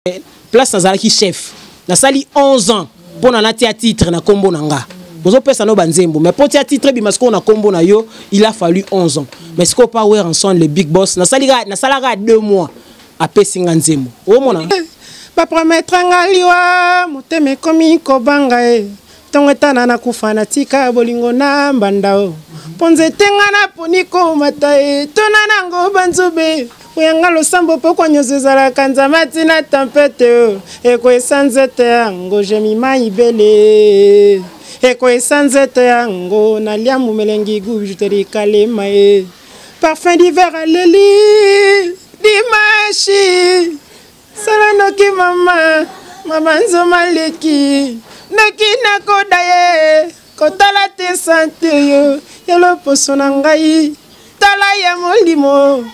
Place nazalaki chef, nasali 11 ans mpona natia titre na kombo na nga. Bozopesa no banzembo, mais mpo tia titre ebima sikoyo na kombo na yo, il a fallu 11 ans. Mais sikoyo pa Werrason le big boss, nasalaka 2 mois apesi nga nzembo. Omona bapromettre nga liwa, motema ekomi kobanga e ntongo etana nakufa natika bolingo na mbanda o mpo nzete nga naponi komata e tona nango banzube oyanga losambo pokwa nyonso ezalaka nzambe atina tempete o ekwesa nzete yango jemima ibele ekwesa nzete yango nalia mumelengi gujuteli kalema e parfum d'hiver aleli dimanche sala noki mama mama nzoma leki noki nakoda ye kotala te sante yo ya loposo na ngai tala ya molimo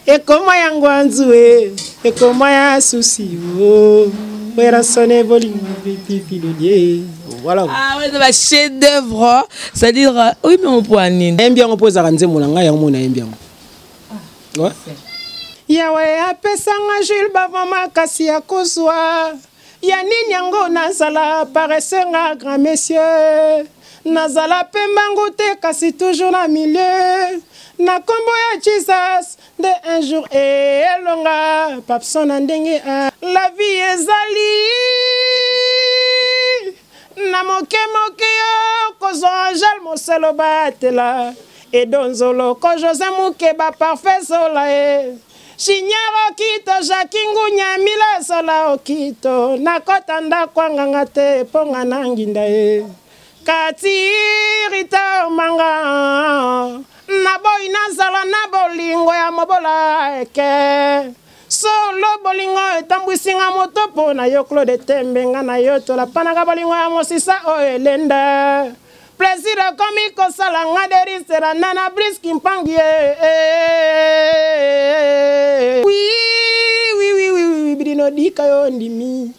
ekoma ya ngwanzu e ekoma ya susi o Werrason bolingo pipipilolie. Voilà. Ah ouais, c'est un chef d'œuvre. C'est-à-dire, oui, mais on peut en Nayembi yango mpo ezalaka nzembo na ngai, yango moi nayembi yango. Ouais. Yawe apesanga Jules Bavon makasi ya kozwa ya nini yango nazala paresseux nga grand monsieur nazala pe mbangu te kasi toujours na milieu na kombo ya Jesus nde un jour elonga papson na ndenge a la vie ezali na moke moke yo kozwa Angèle Moselo batela Edonzolo ko José Mukeba parfait sola e Junior Okito Jacques Ngunya Mila Sola Okito nakota ndako nganga te mpo nga na nginda e Kati Rita Manga naboyi nazala na bolingo ya mobola eke solo bolingo etambwisi nga moto mpo na yo Claude Tembe nga na yo tolapanaka bolingo ya mosisa oyo elenda plaisir akomi kosala nga derisera nana briski mpangi oui oui oui oui oui bino dika yo ndimi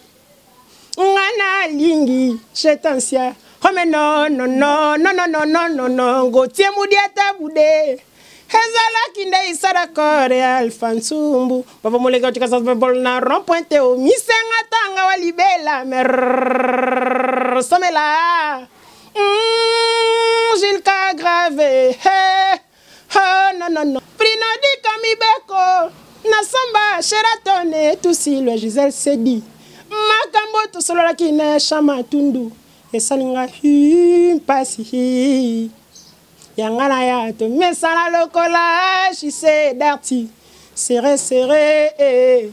nga nalingi chetansia home no no no no no no no no no ngotie mudiata bude ezalaki nde isara kore alpha nsumbu papa moleka otika sa bol na rond point te o misenga tanga wa libela mer somela Gilles Kagrave hey, oh, no no no Prino dika mibeko nasomba Sheraton etusilwe Gisèle Sedi makambo tosololaki na Chama Tundu esalinga hi mpasi hi yanga na ya tomesana lokola jise darti serre serre eh.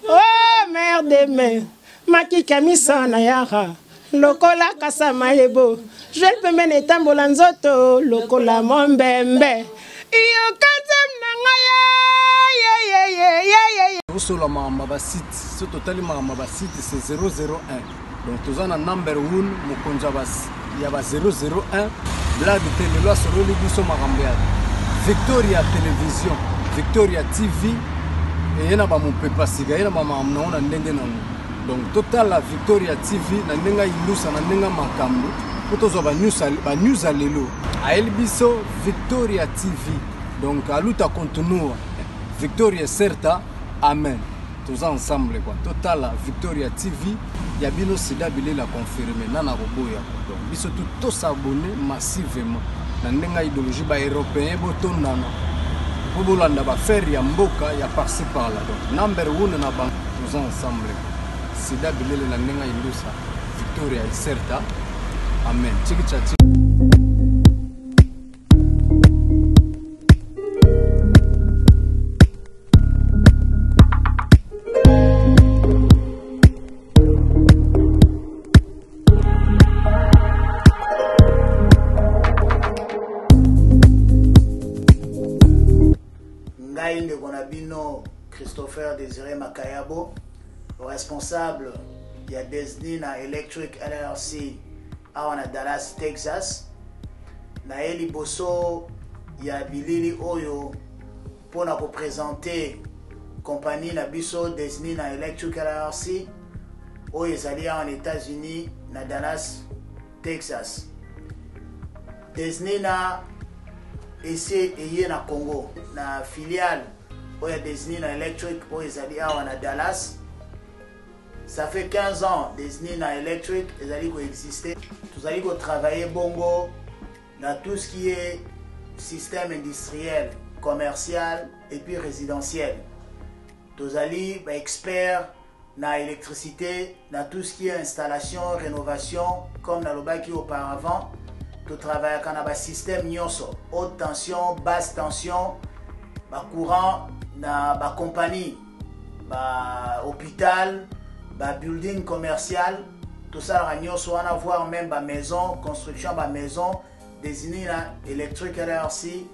Oh mère de mère makika miso na yaka lokola kasa mayebo joel pembeni etambola nzoto lokola mombembe yoka nzambe na ngai yeyeyeyeye Tosola makambo ya basite so totali makambo ya basite c'est 001 donc toza na number 1 mokonzi ya ba 001 blague te lelo asololi biso makambo ya Victoria Television Victoria TV eye na bamopepa sika ye na bamakambo nango na ndenge nango donc totala Victoria TV na ndenge ayindusa na ndenge makambo mpo tozwa banews ya lelo ayeli biso Victoria TV donc aluta continua Victoria certa amen toza ensemble quoi totala Victoria TV ya bino sida bilela confirme nana koboya donc biso tout tosabonne massivement na ndenge ya idéologie ba européen botondana mpo bolanda bafaire ya mboka ya parci par là donc number one na bango toza ensemble sida bilele na ndenge ya indusa Victoria iserta amen chiki cha chiki. Ngai ndeko na bino Christopher Désiré Makayabo, responsable ya Disney na Electric LLC awa na Dallas, Texas. Naye liboso ya bilili oyo mpo na kopresente compagnie na biso Disney na Electric LLC oyo ezali awa na États-Unis na Dallas, Texas. Disney na ese eye na Congo na filiale oyo ya Disney na Electric oyo ezali awa na Dallas. Ça fait 15 ans Desnina Electric ezali koexiste. Tozali kotravaille bongo na tout ce qui est système industriel, commercial et puis résidentiel. Tozali ba expert na électricité, na tout ce qui est installation, rénovation, comme nalobaki auparavant, totravaillaka na ba système nyonso, haute tension, basse tension, ba courant na ba compagnie, ba hôpital, ba building commercial, tosalaka nyonso wana, voire même ba maison, construction ba maison. Desnina Electric LRC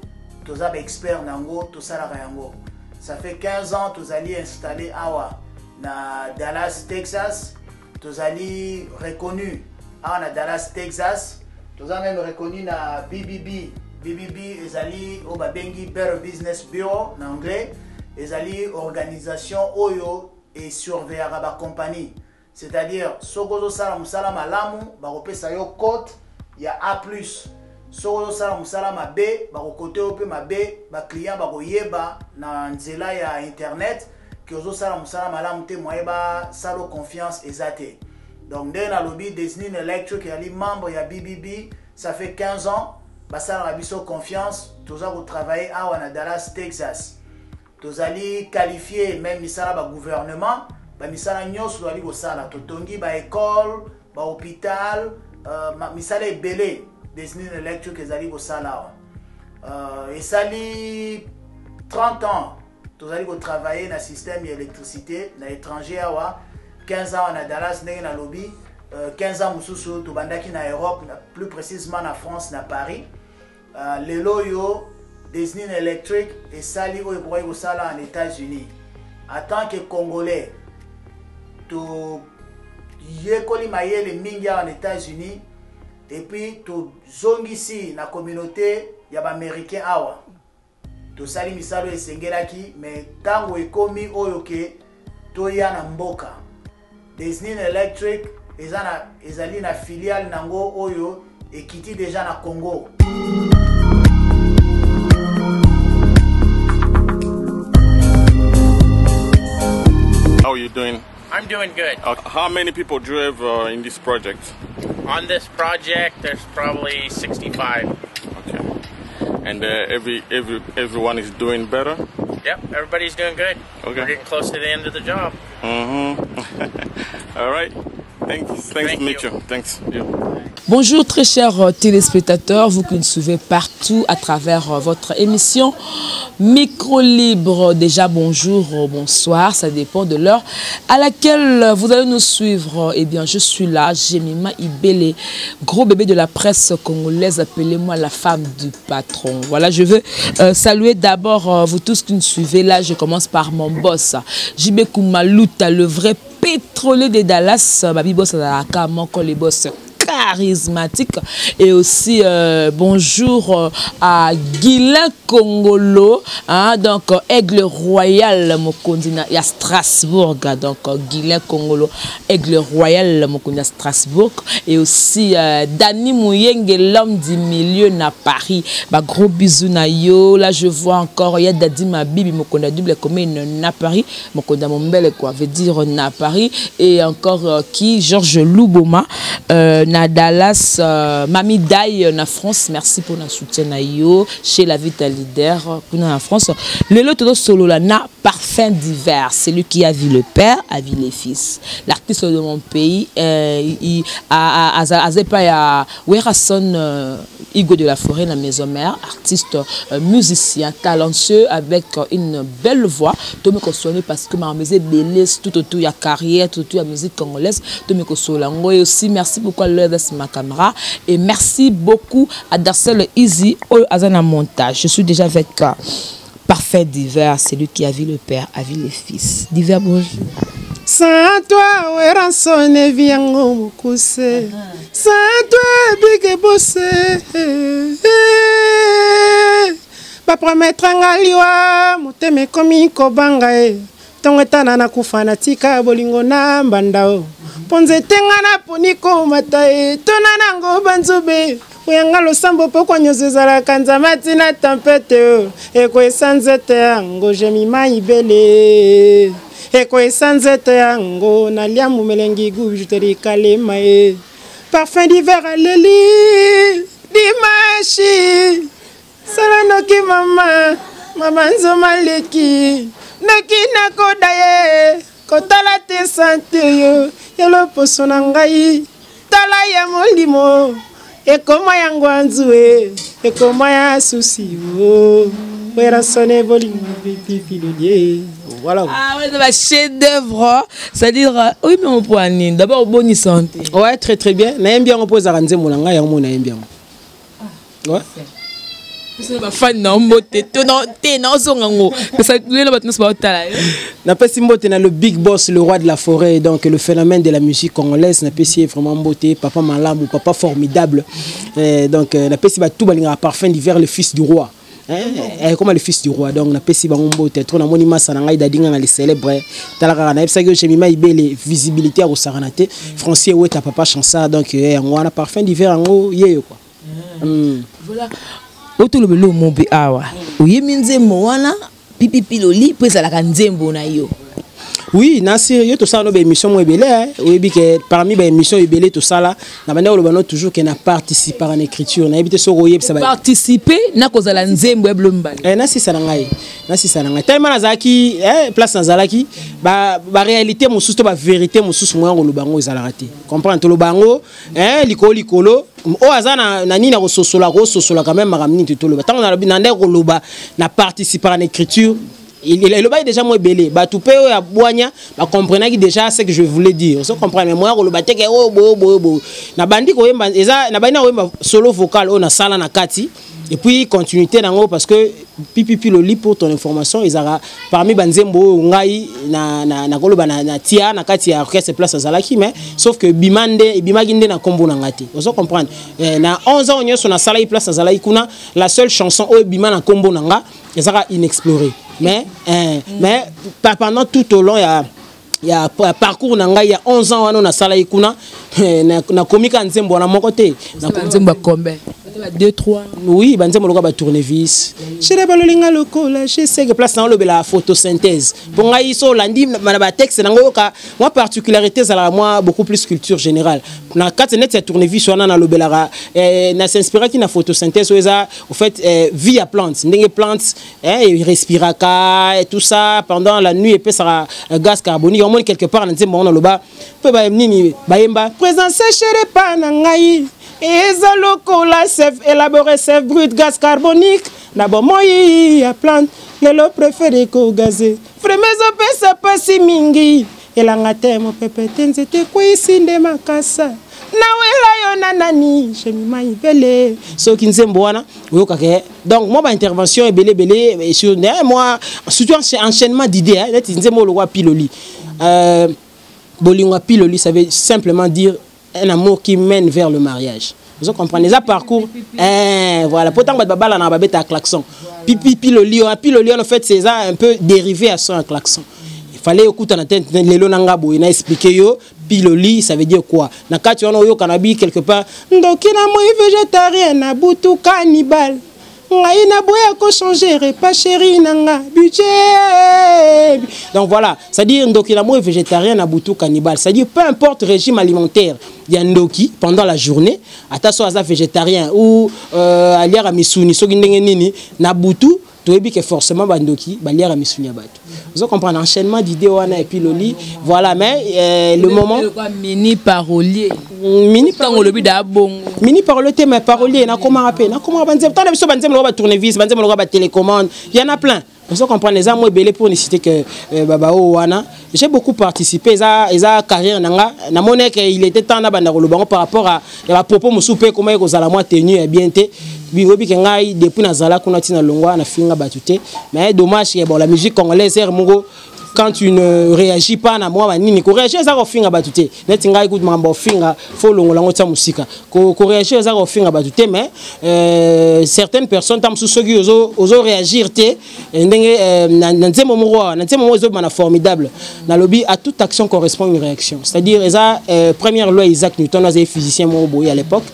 toza ba expert na yango, tosalaka yango. Ça fait 15 ans tozali installé awa na Dallas, Texas. Tozali reconnu awa na Dallas, Texas. Toza même reconnu na BBB. BBB ezali oyo babengi Better Business Bureau na anglais. Ezali organisation oyo esurveillaka ba compagnie. C'est-à-dire soki ozosala mosala malamu bakopesa yo cote ya A+. Soki ozosala mosala mabe bakokote yo mpe mabe, ba client bakoyeba na nzela ya internet ke ozosala mosala malamu te, moye basala confiance eza te. Donc ndenge nalobi, Desnine Electric ezali membre ya BBB, ça fait 15 ans basalaka biso confiance, toza kotravailler awa na Dallas, Texas. Tozali qualifié même misala ba gouvernement, ba misala nyonso tozali kosala, totongi ba école, ba hôpital, misala ebele Desnine Electric ezali kosala awa. Esali 30 ans tozali kotravailler na système ya électricité na étranger awa, 15 ans na Dallas ndenge nalobi, 15 ans mosusu tobandaki na Europe, plus précisément na France, na Paris. Lelo oyo Desnine Electric esali oyo ekokaki kosala en États-Unis. En tant que Congolais, toyekoli mayele mingi awa en États-Unis et puis tozongisi na communauté ya ba-Américain awa. Tosali misala oyo esengelaki, mais ntango ekomi oyo ke toya na mboka, Desnine Electric ezali na filiale nango oyo ekiti déjà na Congo. How are you doing? I'm doing good. How many people do you have in this project? On this project, there's probably 65. Okay. And everyone is doing better? Yep, everybody's doing good. Okay. We're getting close to the end of the job. All right. Thanks. Thanks Thank to meet you. you. Thanks. Yeah. Bonjour très chers téléspectateurs, vous qui nous suivez partout à travers votre émission Micro Libre. Déjà bonjour, bonsoir, ça dépend de l'heure à laquelle vous allez nous suivre. Eh bien je suis là, Jemima Ibele, gros bébé de la presse congolaise, appelez-moi la femme du patron. Voilà, je veux saluer d'abord vous tous qui nous suivez. Là je commence par mon boss, JB Koumalouta, le vrai pétrolier de Dallas, Babi Boss Azalaka, moko les boss charismatique. Et aussi bonjour à Guylain Congolo, hein, donc Aigle Royal Mokonzi na ya Strasbourg, donc Guylain Congolo, Aigle Royal Mokonzi na Strasbourg. Et aussi Dani Mouyenge, l'homme du milieu na Paris. Bah, gros bisous na yo. Là je vois encore il y a Dadi Mabibi Mokonzi double commune na Paris, Mokonzi Mombele quoi, veut dire na Paris. Et encore qui Georges Louboma na Dallas, Mami Dai na France, merci pour notre soutien na yo chez la Vita Leader pour na France. Le lot de solo là na parfum d'hiver, c'est lui qui a vu le père, a vu les fils. L'artiste de mon pays, il a, a, a, a, a, a, Werrason, Hugo de la Forêt, la maison mère, artiste, musicien, talentueux avec une belle voix. Tout me consomme parce que ma maison est belle, tout autour il y a carrière, tout autour il y a musique congolaise. Tout me consomme. Et aussi merci beaucoup à l'EVS ma caméra et merci beaucoup à Darcel Easy au Azana Montage. Je suis déjà avec Parfait d'hiver, c'est lui qui a vu le père, a vu les fils. D'hiver, bonjour. Sans toi, Werrason viango mukuse. Sans toi, big boss. Ba promettre ngaliwa, motema komi kobanga e. Tongo etana na kufa na tika bolingo na mbanda o. Po nzete nga na poni komata e, tona nango banzube. Oyanga losambo pokwa nyonso ezalaka nzambe tina tempête o. Ekwesa nzete yango Jemima Ibele. Ekoyesa nzeto yango nalia mumelengi gujuteli kalema ye. Parfum d'hiver aleli dimanche. Sala noki mama, mama nzoma leki. Noki nakoda ye, kotala te sante yo, ya loposo na ngai, tala ya molimo, ekoma ya ngwanzu e, ekoma ya susi o. Werrason bolingo pipipilolie. Voilà. Ah ouais, c'est ma chef d'œuvre. C'est-à-dire, oui, mais on peut aller. D'abord, bonne santé. Ouais, très très bien. Nayembi yango mpo ezalaka nzembo na ngai, yango nayembi yango. Ouais. Biso bafani na mbote to na te na ozonga ngo pesa lelo bato nyonso baotala yo. Napesi mbote na le big boss, le roi de la forêt, donc le phénomène de la musique congolaise. Napesi ye vraiment mbote, papa malamu, papa formidable. Donc napesi bato balingaka Parfum d'hiver, le fils du roi. Comme le fils du roi, donc napesi bango mbote trop. Namoni masa na ngai dadinga na les célèbres, tala kaka nayebisaki yo Jemima Ibele, visibilité ya kosakana te. Francier Weta, papa Chansard, donc yango wana Parfum d'hiver yango yeyo quoi. Voilà. Otolobela omobe awa oyemi nzembo wana pipipi loli mpo ezalaka nzembo na yo. Oui, nasi yo tosala no baémission mo ebele, hein. Oyebi ke parmi baémission ebele tosala na banda koloba no toujours ke na participaka na écriture, nayebi te soki oyebisa participer na kozala nzembo ya bilo mibale. Nasisa na ngai, nasisa na ngai tellement nazalaki, place nazalaki ba réalité mosusu to ba vérité mosusu moya koloba yango ezalaka te. Comprendre, toloba yango, likolo likolo oyo aza na nini ya kososola, kososola quand même makambo nini toloba. Ntango nalobi na ndenge koloba na participaka na écriture, elobaki déjà mo ebele, bato mpe oyo ya bwanya bacomprenaki déjà ce que je voulais dire. Ozo comprendre, mais moya koloba te ke oyo boye boye boye. Nabandi koyemba, eza nabandi na koyemba solo vocal oyo nasala na kati, et puis continuité nango, parce que pipipi loli, pour ton information, ezalaka parmi banzembo oyo ngai na koloba na tia na kati ya orchestre place azalaki, mais sauf que bima nde ebimaki nde na nkombo na nga te. Ozo comprendre, na 11 ans nyonso nasalaki place azalaki kuna, la seule chanson oyo ebima na nkombo na nga ezalaka Inexploré. Mais pendant tout au long ya parcours na ngai ya 11 ans wana nasalaki kuna, nakomi ka nzembo wana moko te. Nzembo ya combien? 2, 3? Oui, banzembo lokola batournevis chere balolinga lokola jeseke place na olobela photosynthèse mpo ngai so olandi na batexte nango, oyoka mwa particularité ezalaka mwa beaucoup plus culture générale na kati neti ya tournevis wana. Nalobelaka, nasinspiraki na photosynthèse oyo eza au fait vie ya plante, ndenge plante respiraka et tout ça pendant la nuit, epesaka gaz carbonique. Omoni quelque part na nzembo yango naloba mpe nini bayemba présence chere pa na ngai eza lokola sève élaboré, sève brute, gaz carbonique na bomoi ya plante. Lelo préféré kogaze vraiment ezopesa pasi mingi, elanga te, mopepe te, nzete ekweyisi nde makasa nawela yo na nani Jemima Ibele. Soki nzembo wana oyokaka, donc moi baintervention ebele ebele sur moi, surtout enchaînement d'idées, neti nzembo oyo lokwa piloli, bolingo ya piloli, ça veut simplement dire un amour qui mène vers le mariage. Vous comprenez ça, parcours, voilà. Pourtant bato babala na babeta klaxon pipi piloli, piloli en fait c'est ça, un peu dérivé à son un klaxon. Il fallait okuta na tête lelo nanga boye na expliquer yo piloli ça veut dire quoi. Na kati wana oyoka na bi quelque part ndoki na moi végétarien na butu cannibale, ngai naboya kochanger repas chéri na nga budget. Donc voilà, c'est-à-dire ndoki na moi végétarien na butu cannibale, c'est-à-dire peu importe régime alimentaire ya ndoki pendant la journée, ata so aza végétarien ou aliaka misuni soki ndenge nini, na butu toyebi ke forcément bandoki baliaka misuni ya bato. Vous comprendre enchaînement d'idées wana et puis loli, voilà. Mais le moment mini parolier. Mini ntango olobi da bongo. Mini parolier te, mais parolier nakomaka mpe, nakomaka banzembo. Ntango na biso banzembo lokola batournevis, banzembo lokola batélécommande, y en a plein. Vous comprenez, eza mo ebele pour ne citer que baba oyo wana j'ai beaucoup participé. Eza carrière na nga, namoni ke il était temps na banda koloba ngo par rapport à ya bapropos mosusu mpe koma ekozala mwa tenue ya bien te. Oyebi ke ngai depuis nazala kuna ntina longwa nafinga bato te, mais dommage ke bon, la musique congolaise ere moko, quand tu ne réagis pas na mwa banini, koréagir eza kofinga bato te. Neti ngai kutu makambo ofinga fo olongola yango tia mosika. Koréagir eza kofinga bato te, mais certaines personnes ta mosusu soki ozo réagir te ndenge na nzembo moko awa, na nzembo moko ezobima na formidable, nalobi à toute action correspond une réaction, c'est-à-dire eza première loi Isaac Newton, azali physicien moko boye à l'époque.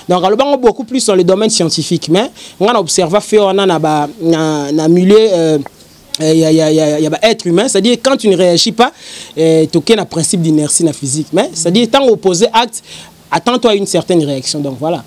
Donc alobango beaucoup plus dans le domaine scientifique, mais nga na observa fait wana na, ba, na milieu Ya, ya, ya, ya ba être humain, c'est-à-dire quand tu ne réagis pas, toke na principe d'inertie na physique, mais c'est-à-dire tant opposé acte, attends-toi à une certaine réaction. Donc voilà.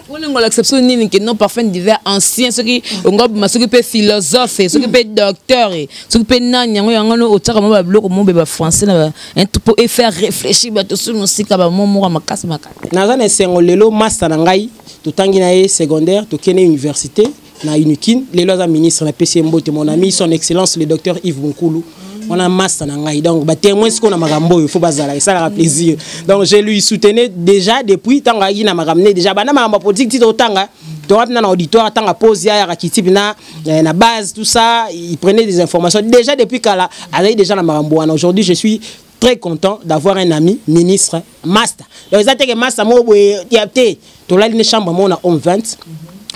Olingo l'exception nini ke non parfum d'hiver ancien, soki ongobima, soki mpe philosophe, soki mpe docteur, soki mpe nani, yango yango no otiaka mwa babiloko mobe bafrançais na mpo efaire réfléchir bato so mosika bamo moko makasi makasi. Naza na esengo lelo, master na ngai, totangi na ye secondaire, tokende université na Unikin, lelo aza ministre. Napesi ye mbote, mon ami, son excellence le docteur Yves Bunkulu. Wana master na ngai, donc batémoin sikoyo na makambo oyo, fo bazala, esalaka plaisir. Donc je lui soutenais déjà depuis ntango ayaki na makambo ne, déjà banda makambo ya politique ti totanga, toka mpena na auditoire, ntango pose ayaka kiti mpena na base, tout ça, il prenait des informations déjà depuis kala, azali déjà na makambo wana. Aujourd'hui, je suis très content d'avoir un ami ministre, master. Donc eza teke master moko boye ya te, tolali ne chambre moko na home 20,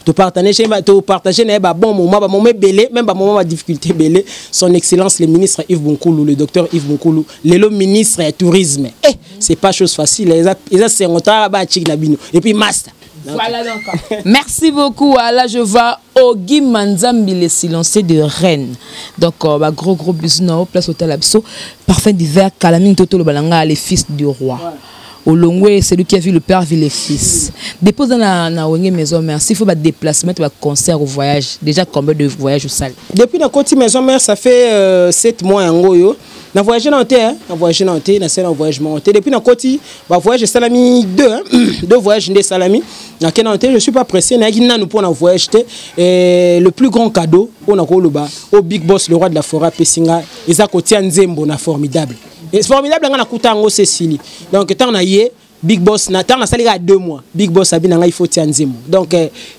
topartage na ye babon moment, bamoment ebele, même bamoment badifficulté ebele. Son excellence le ministre Yves Bunkulu, le docteur Yves Bunkulu, lelo ministre ya tourisme. Eh, c'est pas chose facile, eza sengo talaka baachiki na bino et puis master. Voilà donc. Merci beaucoup. Là, je vois Ogi Manzambi, le silencieux de Rennes. Donc, bah, gros, gros bisous, na place hôtel Abso. Parfum d'hiver, Kalamine Toto le Balanga, les fils du roi. Ouais. Olongwe, celui qui a vu le père vit le fils. Dépose dans la Wenge Maison Mère. S'il faut ba déplacement, ba concert ou voyage. Déjà combien de voyages au salle? Depuis la côté Maison Mère, ça fait 7 mois en gros. Na voyagé na hôtel, hein? Na voyagé na hôtel, na sala voyage mon hôtel. Depuis na côté, ba voyage salami deux, hein? Deux voyages de salami. Na ken hôtel, je suis pas pressé, na na nous pour na voyage té. Et le plus grand cadeau, on a ko loba au big boss, le roi de la forêt Pessinga, eza kotia nzembo na formidable. Et formidable nga na kuta ngo Cécilie. Donc tant na yé big boss na tant na sali ka 2 mois. Big boss abi na il faut tia nzembo. Donc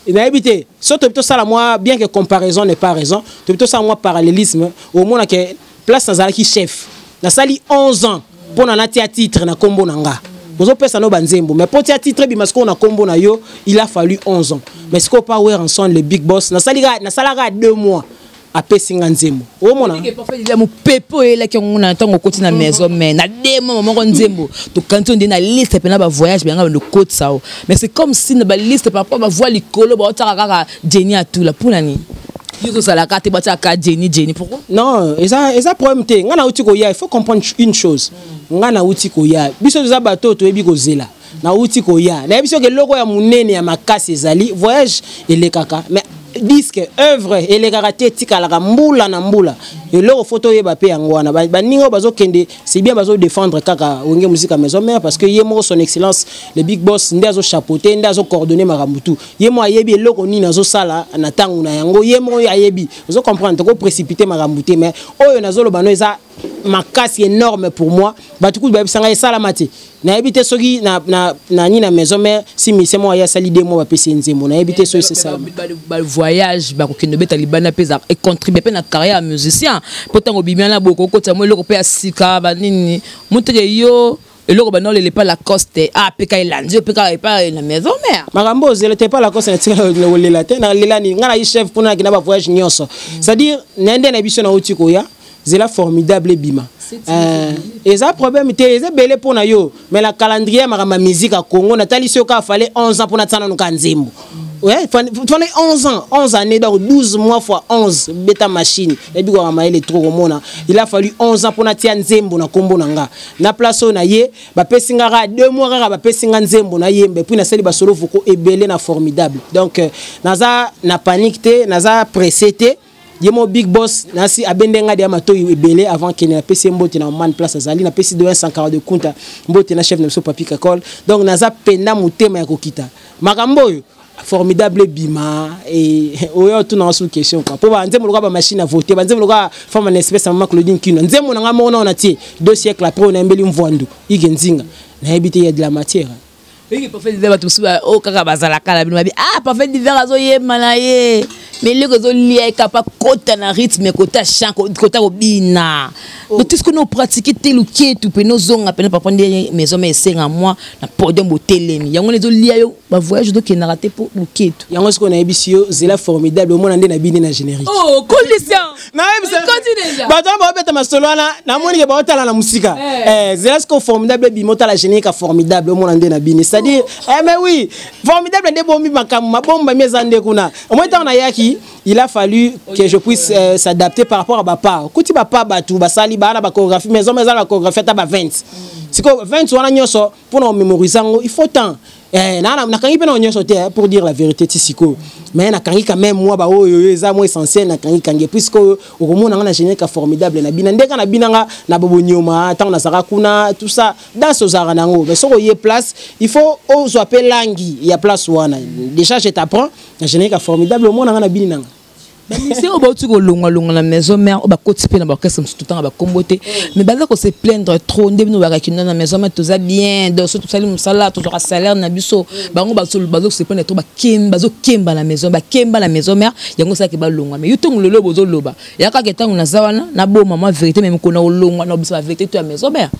na éviter surtout plutôt ça la moi, bien que comparaison n'est pas raison, plutôt ça moi parallélisme au moins que place nazalaki chef. Nasali 11 ans pour na tia titre na kombo na nga. Bozopesa no banzembo, mais pour tia titre bima siko na kombo na yo, il a fallu 11 ans. Mais siko pa Werrason le big boss, nasali ka nasalaka 2 mois apesi nga nzembo. Omona. Parfait, il y a mon pepo et là qui on a ntango okoti na maison, mais na 2 mois moko nzembo tokanti onde na liste pena ba voyage benga le côte ça. Mais c'est comme si na ba liste par rapport ba voix likolo ba otaka kaka Jenny Atula pour nani. Yo tozalaka te, batiaka Jenny Jenny, pourquoi? Non, eza problème te. Nga nauti koya, il faut comprendre une chose. Nga nauti koya, biso toza bato toyebi kozela. Nauti koya, nayebi soki eloko ya monene ya makasi ezali voyage elekaka, mais disque, œuvre elekaka te, etikalaka mbula na mbula. Eloko fo toyeba mpe yango wana. Baninga oyo bazokende, c'est bien, bazodéfendre kaka Wenge Musique Maison Mère, parce que ye moko, son excellence le big boss, nde azochapeauter, nde azocoordonner makambo tu. Ye moko ayebi eloko nini azosala na ntango na yango, ye moko ayebi. Ozocomprendre, tokoprécipiter makambo te, mais oyo nazoloba no eza makasi énorme pour moi. Bato kutu bayebisanga esalama te. Nayebi te soki na nini na maison mère, si mise moko aya asali 2 mois, bapesi ye nzembo. Nayebi te soki esalama. Bavoyage bakokende obeta libanda mpe eza econtribue mpe na carrière ya musicien, mpo ntango obimi na boko okotisa mo eloko mpe ya sika banini moteke yo eloko bana olele pa Lacoste ah mpe elandi yo mpe kaka epa na maison mère. Makambo ozela te pa Lacoste, natikala kolela te. Nalela nini? Ngai nayi chef mpona nakenda bavoyage nyonso, c'est-à-dire na nde na biso nauti koya zela formidable ebima. Eza problème te, eza ebele mpo na yo, mais la calendrier ya makambo ya musique ya Congo, natalisi yo kaka fale 11 ans mpo natia nanu ka nzembo. Ouais, fallait 11 ans, 11 années, donc 12 mois fois 11, beta machine. Et puis, quoi, maël trop komona. Il a fallu 11 ans pour natia nzembo na kombo na nga. Na place oyo na ye, ba pesi nga kaka 2 mois kaka, ba pesi nga nzembo na yembe. Puis na sali ba solo vocaux ebele na formidable. Donc, naza na panique te, naza pressé te. Ye mo big boss nasi abende nga dia matoyi ebele avant kene. Napesi ye mbote na man place azali, napesi de 142 kunta mbote na chef na biso Papi Kakol. Donc naza penda motema ya kokita makambo oyo formidable bima e oyo tuna sous question quoi, po ba nzembo lokola ba machine à voter, ba nzembo lokola femme en espèce, mama Claudine Kino, nzembo na nga moko na tie 2 siècles après, onayembeli mvwandu ige nzinga, nayebi te, ya de la matière. Oyiki parfait d'hiver, bato mosusu oyo kaka bazalaka na bino babi ah parfait d'hiver azoyemba na ye, mais eloko ezolia ekapa kota na rythme, kota chant, kota kobina. Donc tout ce que nous pratique te luketu mpe nozonga pene papa nde maison ma esenga mwa na podium botelemi yango wana ezolia yo bavoyage ozokendaka te mpo luketu. Yango sikoyo nayebisi yo, zela formidable, omona nde na bini na générique. Oh, condition. Nayebisa bato wana baobeta masolo wana, namoni ke baotala na mosika. Zela sikoyo formidable ebima, otala générique ya formidable, omona nde na bini, c'est-à-dire eh, mais oui, formidable nde bombi makambo mabombami eza nde kuna. Omoi ntango nayaki Nazalaki, il a fallu que je puisse s'adapter par rapport à bapa. Okuti bapa, bato basali baa na bachorégraphie, maison eza na bachorégraphie ata ba 20. Sikoyo 20 wana nyonso, mpona omémoriser yango, il faut temps. Nakangi mpe na nyonso te, pour dire la vérité, ti sikoyo. Mais nakangi quand même mwa baoyo oyo eza mwa essentiel, nakangi kangi. Et puis sikoyo okomona nga na générique Formidable na bina, ndeka na bina nga na bobonyoma ntango nazalaka kuna, tout ça, danse ozalaka nango. Mais soki oye place, il faut ozwa mpe langi ya place wana. Déjà je t'apprends, na générique Formidable omona nga na bini nanga. Bamusicien oyo bauti kolongwalongwa na maison mère, oyo bakoti mpe na baorchestre mosusu, totanga bakombo te, mais baza kose plaindre trop nde bino bakaki na maison mère, toza bien, donc so tosali mosala, tozwaka salaire na biso. Bango bazokose plaindre trop, bazokemba na maison, bakemba na maison mère, yango esalaki balongwa. Mais yo, ntongo lelo bozoloba ya kaka ntango naza wana, naboma mwa vérité, mais mokona olongwa na biso bavérité to ya maison mère.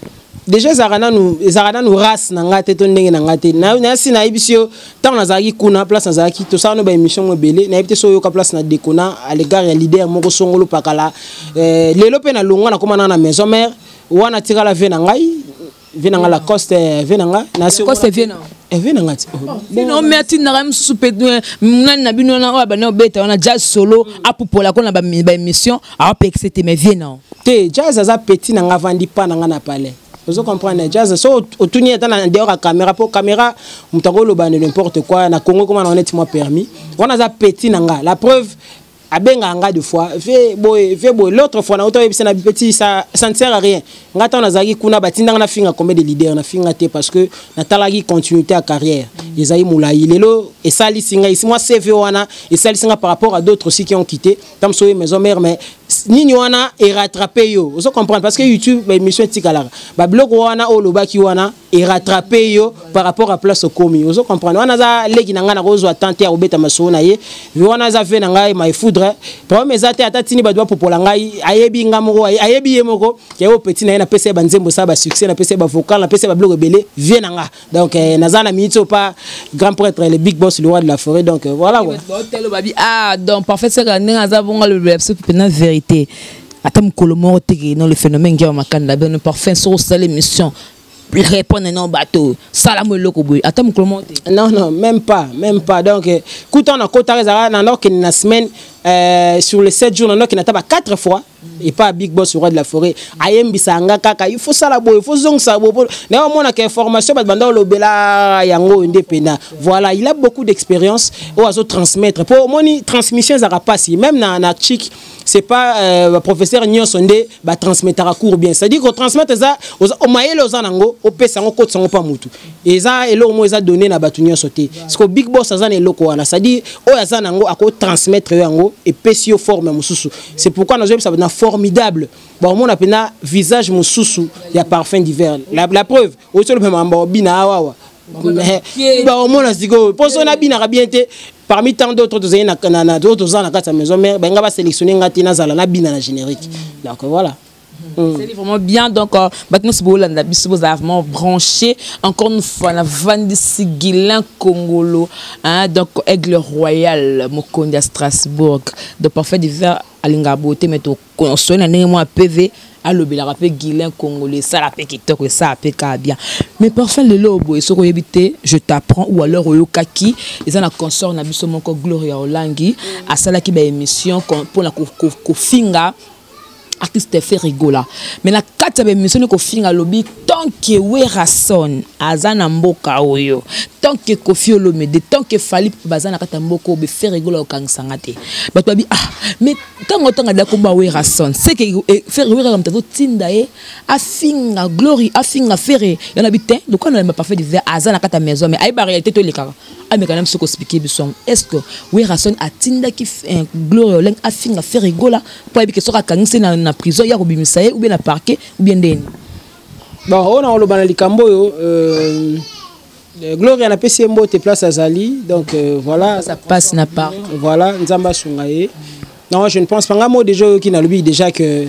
Déjà ezalaka nanu race na nga te to ndenge na nga te. Nasi nayebisi yo, ntango nazalaki kuna, place nazalaki, tosala no baémission mo ebele, nayebi te so oyoka place na dekona à l'égard ya leader moko songolo pakala. Lelo mpe nalongwa, nakóma nanga na maison mère wana, tikala ve na ngai, ve na nga Lacoste, ve na nga. Lacoste vie na Ve na nga ti. Bino me atindaka mosusu mpe nani na bino wana oyo bana obeta wana jazz solo, apupola ko na baémission, aopekisa te, mais vie na Te, jazz aza petit na nga, avandi pa na nga na palais, ozo comprendre? Jazz so otuni ata na dehors ya caméra, po caméra moto akoloba n'importe quoi na Congo, koma na neti mwa permis wana, aza petit na nga. La preuve, abengaka nga deux fois, ve boye, ve boye. L'autre fois nauta oyebisa na petit, ça ne sert à rien. Nga ntango nazalaki kuna, batindanga nafinga combien de leader, nafinga te, parce que natalaki continuité ya carrière ezali molai. Lelo esalisi ngai mwa CV wana, esalisi nga par rapport à d'autres aussi qui ont quitté tam so maison mère. Mais nini wana erattrape yo, ozo comprendre? Parce que YouTube, baémission etikalaka, babiloko wana oyo olobaki wana erattrape yo par rapport à place okomi, ozo comprendre? Wana aza leki na ngai, nakozwa temps te ya kobeta masolo na ye. Wana aza ve na ngai, my foudre, problème eza te. Ata tini bato bapopola ngai, ayebi nga moko, ayebi ye moko ke oyo petit na ye, napesa ye banzembo, osala basuccès, napesa ye bavocal, napesa ye babiloko ebele, vie na nga. Donc naza na minute oyo pas grand prêtre, le big boss, le roi de la forêt. Donc voilà quoi. Babi, ah, donc parfait, seka ndenge aza bongo, alobela biso mpena vérité, ata mokolo moko teke non, le phénomène ngia makanda beno parfait, so osala émission, répondre non, bato salamo eloko boye, ata mokolo moko te. Non, non, même pas, même pas. Donc kuta na kotaka, ezalaka na ndokende na semaine, sur les 7 jours, na ndokende ata ba 4 fois et pas big boss, roi de la forêt, ayembisa nga kaka, il faut sala boye, il faut zongisa boye, na omonaka information bato banda olobela yango nde pena. Voilà, il a beaucoup d'expérience oyo azo transmettre, po omoni transmission ezalaka pasi même na chic, c'est pas professeur nyonso nde batransmettaka cours bien. C'est-à-dire kotransmettre eza mayele oza nango, opesa yango, kotisa yango mpa mutu, eza eloko moko eza donné na bato nyonso te. Parce que big boss aza na eloko wana, c'est-à-dire oyo aza nango, akotransmettre yo yango, epesi yo forme mosusu. C'est pourquoi nazoyebisa na Formidable, baomona mpena visage mosusu ya Parfum d'Hiver. La preuve, osolo mpe mamba obina awawa, baomona sikoyo mpo so nabinaka bien te. Parmi tant d'autres tozali oyo toza na kati ya maison mère, balinga basélectionne nga te nazala nabina na générique. Donc voilà. C'est vraiment bien. Donc, maintenant, si vous avez vraiment branché, encore une fois, la Vandisi Guilain Congolo, hein, donc Aigle Royal, Mokondi à Strasbourg. Donc, Parfait d'Hiver, alinga beauté, mais to consonne, na PV, alobelaka mpe Guilain Congolais, esala mpe kitoko, esala mpe kaka bien. Mais parfait, lelo boye, soki oyebi te, je t'apprends, ou alors oyokaki, eza na consort na biso moko, Gloria Olangi, asalaki baémission mpona kofinga artiste Ferre Gola. Mais na kati ya baémission ne kofinga, alobi tant que Werrason aza na mboka oyo, tant que Koffi Olomide, tant que Fally baza na kati ya mboka oyo, Ferre Gola okangisanga te. Bato babi: "Ah, mais ntango otanga da komba Werrason, c'est que Ferre Wera moto azotinda ye afinga Glory, afinga Ferre." Yo na bi te, lokola na Parfait d'Hiver aza na kati ya maison, mais ayeba réalité to elekaka, ameka na biso koexpliquer biso yango. Est ce que Werrason atindaki Glory Oleng afinga Ferre Gola mpo ayebi ke soki akangisi na prison, ya kobimisa ye, ou bien na parquet, ou bien ndeni? Bon, oyo na koloba na likambo oyo, Gloria, napesi ye mbote place azali. Donc voilà. Ça passe na part. Voilà, Nzambe asunga ye. Non, je ne pense pas. Nga mo déjà oyoki nalobi déjà que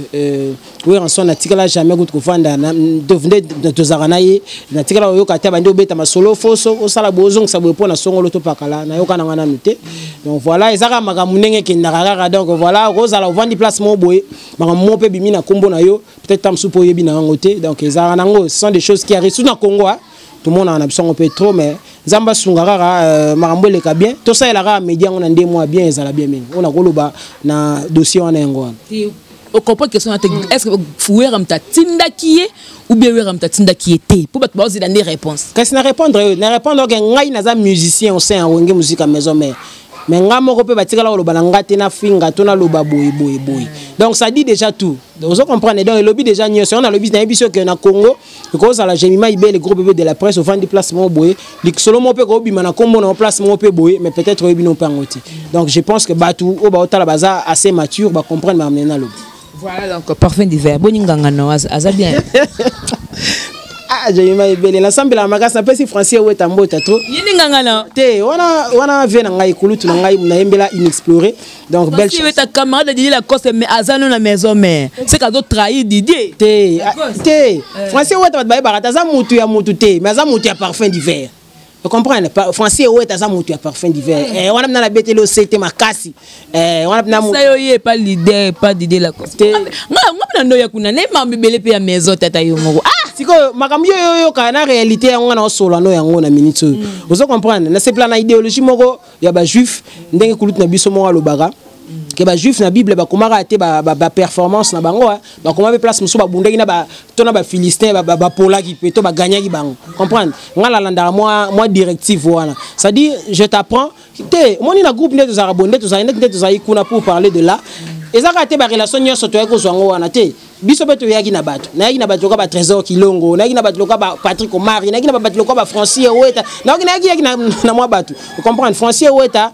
Werrason natikala jamais kutu kofanda nde tozalaka na ye, natikala oyoka te bandi obeta masolo foso, osala boye, ozongisa boye mpo na songolo to pakala, nayoka nanga nanu te. Donc voilà, eza kaka makambo ndenge ekendaka kaka. Donc voilà, okozala ovandi place moko boye, makambo moko mpe bimi na nkombo na yo, peut-être ta mosusu mpo oyebi na yango te. Donc ezalaka nango, ce sont des choses qui arrivent surtout na Congo, hein. Tomonaka na biso yango mpe trop, mais Nzambe asunga kaka euh, makambo eleka bien. Tosalela kaka media yango na nde mwa bien ezala bien mingi. Oyo nakoloba na dossier wana yango wana. Ocomprendre question wana te? Est ce que Wera moto atindaki ye ou bien Wera moto atindaki ye te? Mpo bato baozela nde réponse. Kasi na répondre yo, na répondre ke ngai naza musicien au sein ya Wenge Musica Maison Mère, mais nga moko mpe batikala koloba na nga te nafinga to naloba boye boye boye. Donc ça dit déjà tout, ozo comprendre? Donc elobi déjà nyonso yango. Nalobi, nayebi so ke na Congo ekozala Jemima Ibele, gros bébé de la presse, ovandi place moko boye, lisolo moko mpe kobima na nkombo na place moko mpe boye, mais peut-être oyebi no mpe yango te. Donc je pense que bato oyo baotala baza assez mature, bacomprendre makambo nalobi. Voilà, donc Parfum d'Hiver, boni nganga no aza bien? Ah, Jemima Ebele, nasambelaka makasi. Napesi Français Eweta mbota trop. Yini nganga na te wana, wana vie na ngai, kulutu na ngai, nayembela inexploré. Donc belle chance. Weta camarade Didier Lacoste, mais aza no na Maison Mère, c'est qu'azo trahir Didier. Te te, Français Weta, bato bayebaka te aza mutu ya mutu te, mais aza mutu ya Parfum d'Hiver. Comprendre, Français Eweta aza mutu ya Parfum d'Hiver. Eh, wana mna nabeteli osete makasi. Eh, wana mna mutu yo ye pas leader, pas Didier Lacoste te. Nga nga na ndo ya kuna ne mambi bele pe ya maison tata yo moko. Ah, sikoyo makambo yo oyoka na réalité yango wana, osola no yango na minute oyo. Ozo comprendre? Nasepela na idéologie moko ya bajuif, ndenge kulutu na biso moko alobaka ke bajuif na Bible bakomaka te baperformance na bango, bakoma mpe place mosusu babundaki na to na bafilistin, bapolaki mpe to baganyaki bango. Comprendre? Ngai nalandaka mwa directive wana, c'est-à-dire je t'apprends te. Omoni, na groupe nde tozalaka boye, nde tozali nde tozali kuna pour parler de là, eza kaka te barelation nyonso toyaki kozwa yango wana te. Biso mpe toyaki na bato, nayaki na bato loka batrésor Kilongo, nayaki na bato loka bapatrick Omari, nayaki na bato loka bafrancis Eweta, nayaki yaki na mwa bato. Comprendre? Francis Eweta,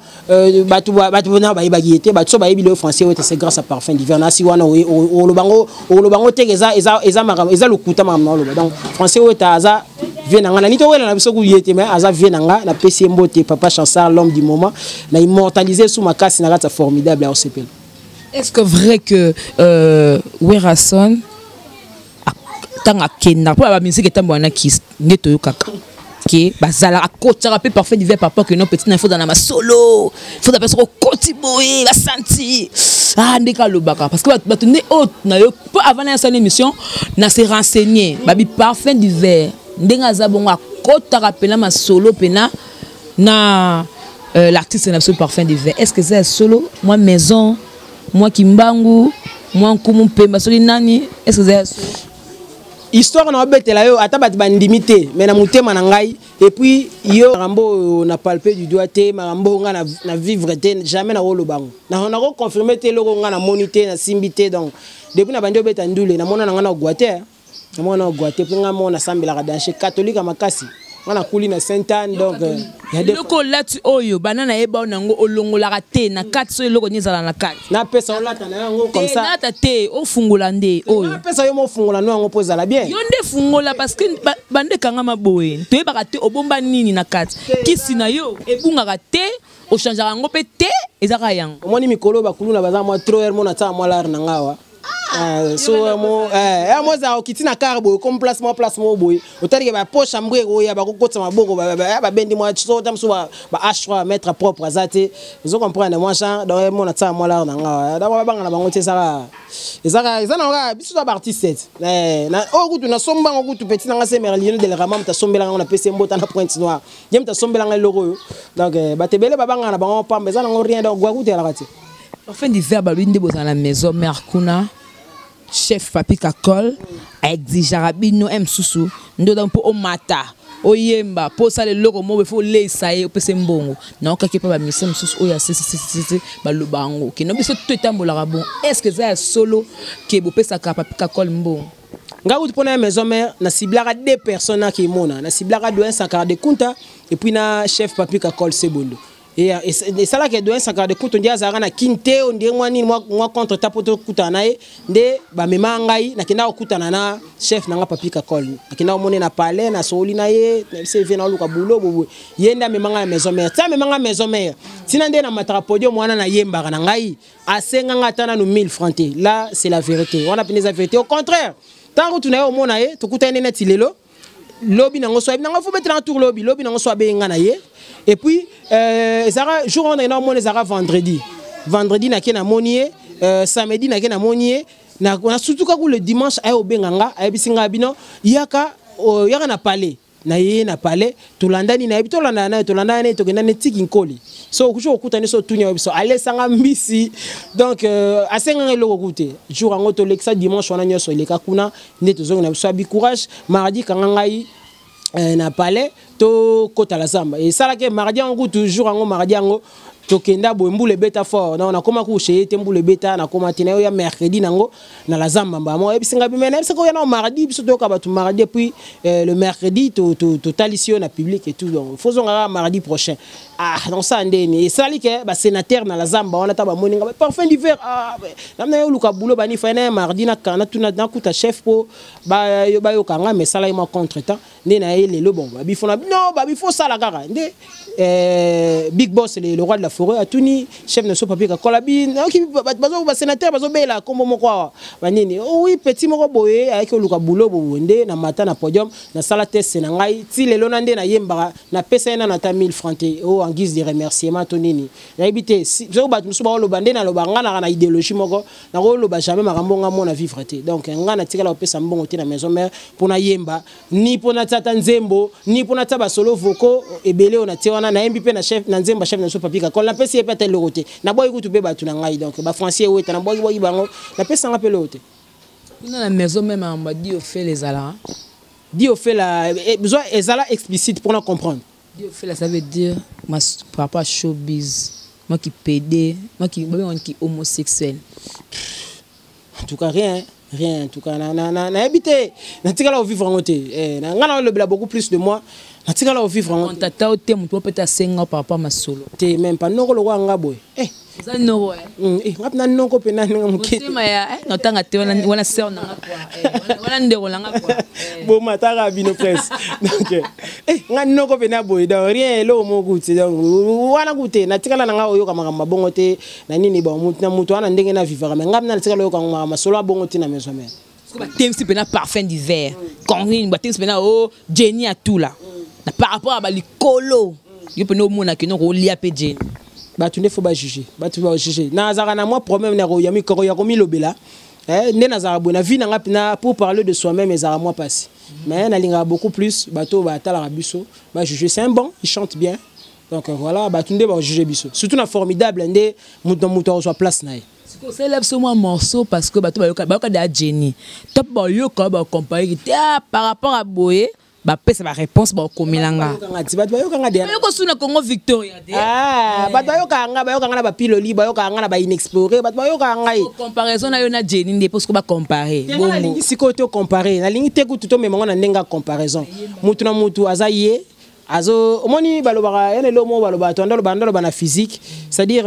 bato bato na bayebaki ye te. Bato so bayebi lelo Francis Eweta, c'est grâce à Parfum d'Hiver. Nasi wana olobango, olobango te, eza eza eza makambo, eza lokuta makambo na oloba. Donc Francis Eweta aza vie na nga, nani towela na biso kuye te, mais aza vie na nga. Napesi ye mbote, papa Chansard, l'homme du moment, na immortaliser su makasi na kati ya Formidable ya osepela. Est-ce que vrai que Werrason ntango akenda mpo ya bamusike etambola na kisi nde toyokaka ke bazalaka akotiaka mpe Parfum d'Hiver, papa ke non, petit na faut na masolo, faut mpe soki okoti boye basanti, ah, ndenge alobaka, parce que bato nde oyo na yo mpo avant na yasala émission na se renseigner, babi Parfum d'Hiver ndenge aza bongo akotaka mpena masolo mpena na l'artiste na biso Parfum d'Hiver. Est ce que eza ya solo? Mwa maison, mwa Kimbangu, mwa Nkumu Mpemba, soki nani, est ce que eza ya solo? Histoire na obetela yo, ata bato bandimi te, mais na motema na ngai. Et puis yo, makambo oyo na palpe du doigt te, makambo oyo ngai na vivre te, jamais nakoloba yango, nakoconfirme te eloko ngai namoni te, nasimbi te. Donc depuis na bandi obeta ndule, namona na ngai na ogwa te, namona na ogwa te, mpo ngai moko nasambelaka danger, catholique ya makasi. Ngai nakuli na Sainte Anne, donc Eloko olati oyo, bana nayeba oyo nango olongolaka te na kati, so eloko nini ezala na kati? Napesa olata na yango comme ça. Nata te, ofungola nde oyo. Napesa yo mo, ofungola no yango mpo ezala bien. Yo nde fungola, parce que bande ekangama boye, toyebaka te obomba nini na kati. Kisi na yo ebungaka te, ochangeaka yango mpe te, eza kaka yango. Omoni, mikolo bakuluna baza mwa trop heure, mona tia mwa lare na nga awa. So mo mo ezala okiti na car boye, comme place mwa place moko boye, otalike bapoche ambwe ekoya, bakokotisa maboko, babendi mwa so ta mosusu ba H3 mètre propre aza te. Ozo comprendre mwa genre? Donc mona tia mwa lare na nga, donc babanga na bango te. Ezaka ezaka eza na kaka biso to baartiste oyo kutu nasombango kutu. Petit nanga se Merlino del Rama, moto asombelanga ngo, napesi ye mbota na Pointe Noire, ye moto asombelanga eloko oyo. Donc bato ebele babangaka na bango pamba, eza nango rien. Donc gwa kutu elaka te. Parfum d'Hiver, balobi nde bozala na Maison Mère kuna, chef Papi Kakol aexigeaka bino e mosusu nde oza mpo omata oyemba mpo osala eloko moko, ifo oleisa ye, opesa mbongo. Naokaki mpe bamission mosusu oyo ya ccccc baloba yango keno biso to etambolaka bon. Est ce que eza ya solo ke bopesaka Papi Kakol mbongo? Ngai kutu mpona ya Maison Mère, nasiblaka deux personnes nakemona, nasiblaka doyen Sankara de Kunta et puis na chef Papi Kakol Sebondo. Esalaka doyen Sankara de Kuto nde azalaka na Kini te, ondire mwa nini mwa contre ta mpo tokutana na ye, nde bamema ngai, nakenda kokutana na chef na nga Papi Kakol. Nakenda komona na palais, nasoli na ye, nayebisi ye naoluka boulot boboye. Ye nde amema ngai na Maison Mère. Ti amema ngai Maison Mère, ntina nde namataka podium wana, nayembaka na ngai, asenga ngai ata nanu 1000 francs te. Là c'est la vérité, wana mpena eza vérité. Au contraire, ntango kutu na ye omona ye, tokutani nde neti lelo, lobi nango so ayebi nango fo betela tour, lobi lobi nango so abengi nga na ye. Et puis ezalaka jour wana nakenda omona, ezalaka vendredi. Vendredi nake namoni ye, samedi nake namoni ye, nasutuka ku le dimanche aye obenga nga, ayebisi nga bino yaka, yaka na palais. Na ye na palais, tolandani na ye, tolandana na ye, tolandana na ye, tokenda ne tiki nkoli. So okuti okutani so otuni biso alesanga mbisi. Donc asenganga eloko ku te. Jour yango tolekisa dimanche wana nyonso eleka kuna nde tozongi na biso abi courage. Mardi kanga ngai na palais tokota la zamba. Esalaki mardi yango kutu jour yango mardi yango tokenda boye mbula ebeta fort. Donc nakoma ku chez ye te, mbula ebeta, nakoma te na yo ya mercredi nango na la zamba mba. Mo yebisi ngai mais nayebisaka oya na mardi, biso toyoka bato mardi et puis le mercredi totalisi yo na public et tout. Donc faut zonga kaka mardi prochain. Ah, donc ça ndeni esali ke ba sénateur na la zamba wana ta bamoni nga parfum d'hiver. Ah, namna yo luka boulot bani fa na mardi na kana tuna na kuta chef po ba yo bayoka nga, mais sala moi contretemps nde na ye lelo. Bon, babi fo na non, babi fo sala kaka nde big boss le roi de la forêt atuni chef na so papier kakola bi nayoki bazo ba sénateur bazobela kombo moko awa banini. Oh oui, petit moko boye ayaki oluka boulot boye nde na mata na podium nasala test na ngai ti lelo na nde nayembaka napesa ye nano ata 1000 francs te o en guise de remerciement to nini nayebi te. Soki bato mosusu baoloba nde naloba, nga naka na idéologie moko, nakoloba jamais makambo nga mona vivre te. Donc nga natikala kopesa mbongo te na maison mère mpo nayemba, ni mpo natia ata nzembo, ni mpo natia basolo vocaux ebele oyo natie wana. Nayembi mpe na chef na nzembo ya chef na biso papi Kakol, napesi ye mpe ata eloko te. Nabwaki kutu mpe bato na ngai, donc bafrançais eweta nabwaki bango, napesanga mpe eloko te. Kuna na maison même makambo ya di ofele ezalaka? Di ofela besoin ezala explicite pour na comprendre. Di ofela, ça veut dire par rapport à showbiz, moi qui pédé, moi qui moi qui homosexuel. En tout cas rien, rien. En tout cas na na na nayebi te, natikala ovivre yango te. Eh, na nga na olobela beaucoup plus de moi, natikala ovivre yango te. Tata o te moto peut asenga par rapport à masolo? Te, même pas noko lokwa nga boye. Eh. Oza noko, eh? Eh, nga mpe na noko mpe na ndenge moke te. Motema ya notanga te wana wana sœur na nga quoi. Eh, wana ndeko na nga quoi. Eh. Bomataka bino presse. Donc nga noko mpe na boye, donc rien, eloko moko te. Donc wana ku te, natikala na nga oyoka makambo mabongo te na nini. Bon, mutu na mutu wana ndenge na vivaka, mais nga mpe na natikala oyoka makambo masolo ya bongo te na maison mère. Parce que batemisi mpena parfum d'hiver Corinne, batemisi mpena o Jenny Atula na par rapport à balikolo yo mpena omonaki noko olia mpe Jenny. Bato nde fo bajuge, bato bajuge. Nazalaka na mwa problème na ya mikoro ya komilobela. Nde nazalaka boye na vie na nga mpena, pour parler de soi-même ezalaka mwa mpasi, mais nalingaka beaucoup plus bato oyo batalaka biso bajuge. C'est un bon, il chante bien. Donc voilà, bato nde bajuge biso, surtout na formidable nde moto na moto akozwa place na ye. Sikoyo osalela biso mwa morceau parce que bato bayoka bayoka deya Jenny to mpe bayoka bacompare te. Ah, par rapport à boye bapesa baréponse bakomelanga. Bayokanga ti bato bayokanga deya. Bayoko su na Congo Victoria te. Ah, bato bayokaka nga, bayokanga na bapiloli, bayokaka nga na bainexploré, bato bayokaka ngai. Comparaison na yo na Jenny nde mpo siko bacompare. Te, nga nalingi sikoyo to compare, nalingi te kutu tomema ngo na ndenge ya comparaison. Mutu na mutu aza ye azo omoni balobaka yana eloko moko balobaka to andoloba andoloba na physique, c'est-à-dire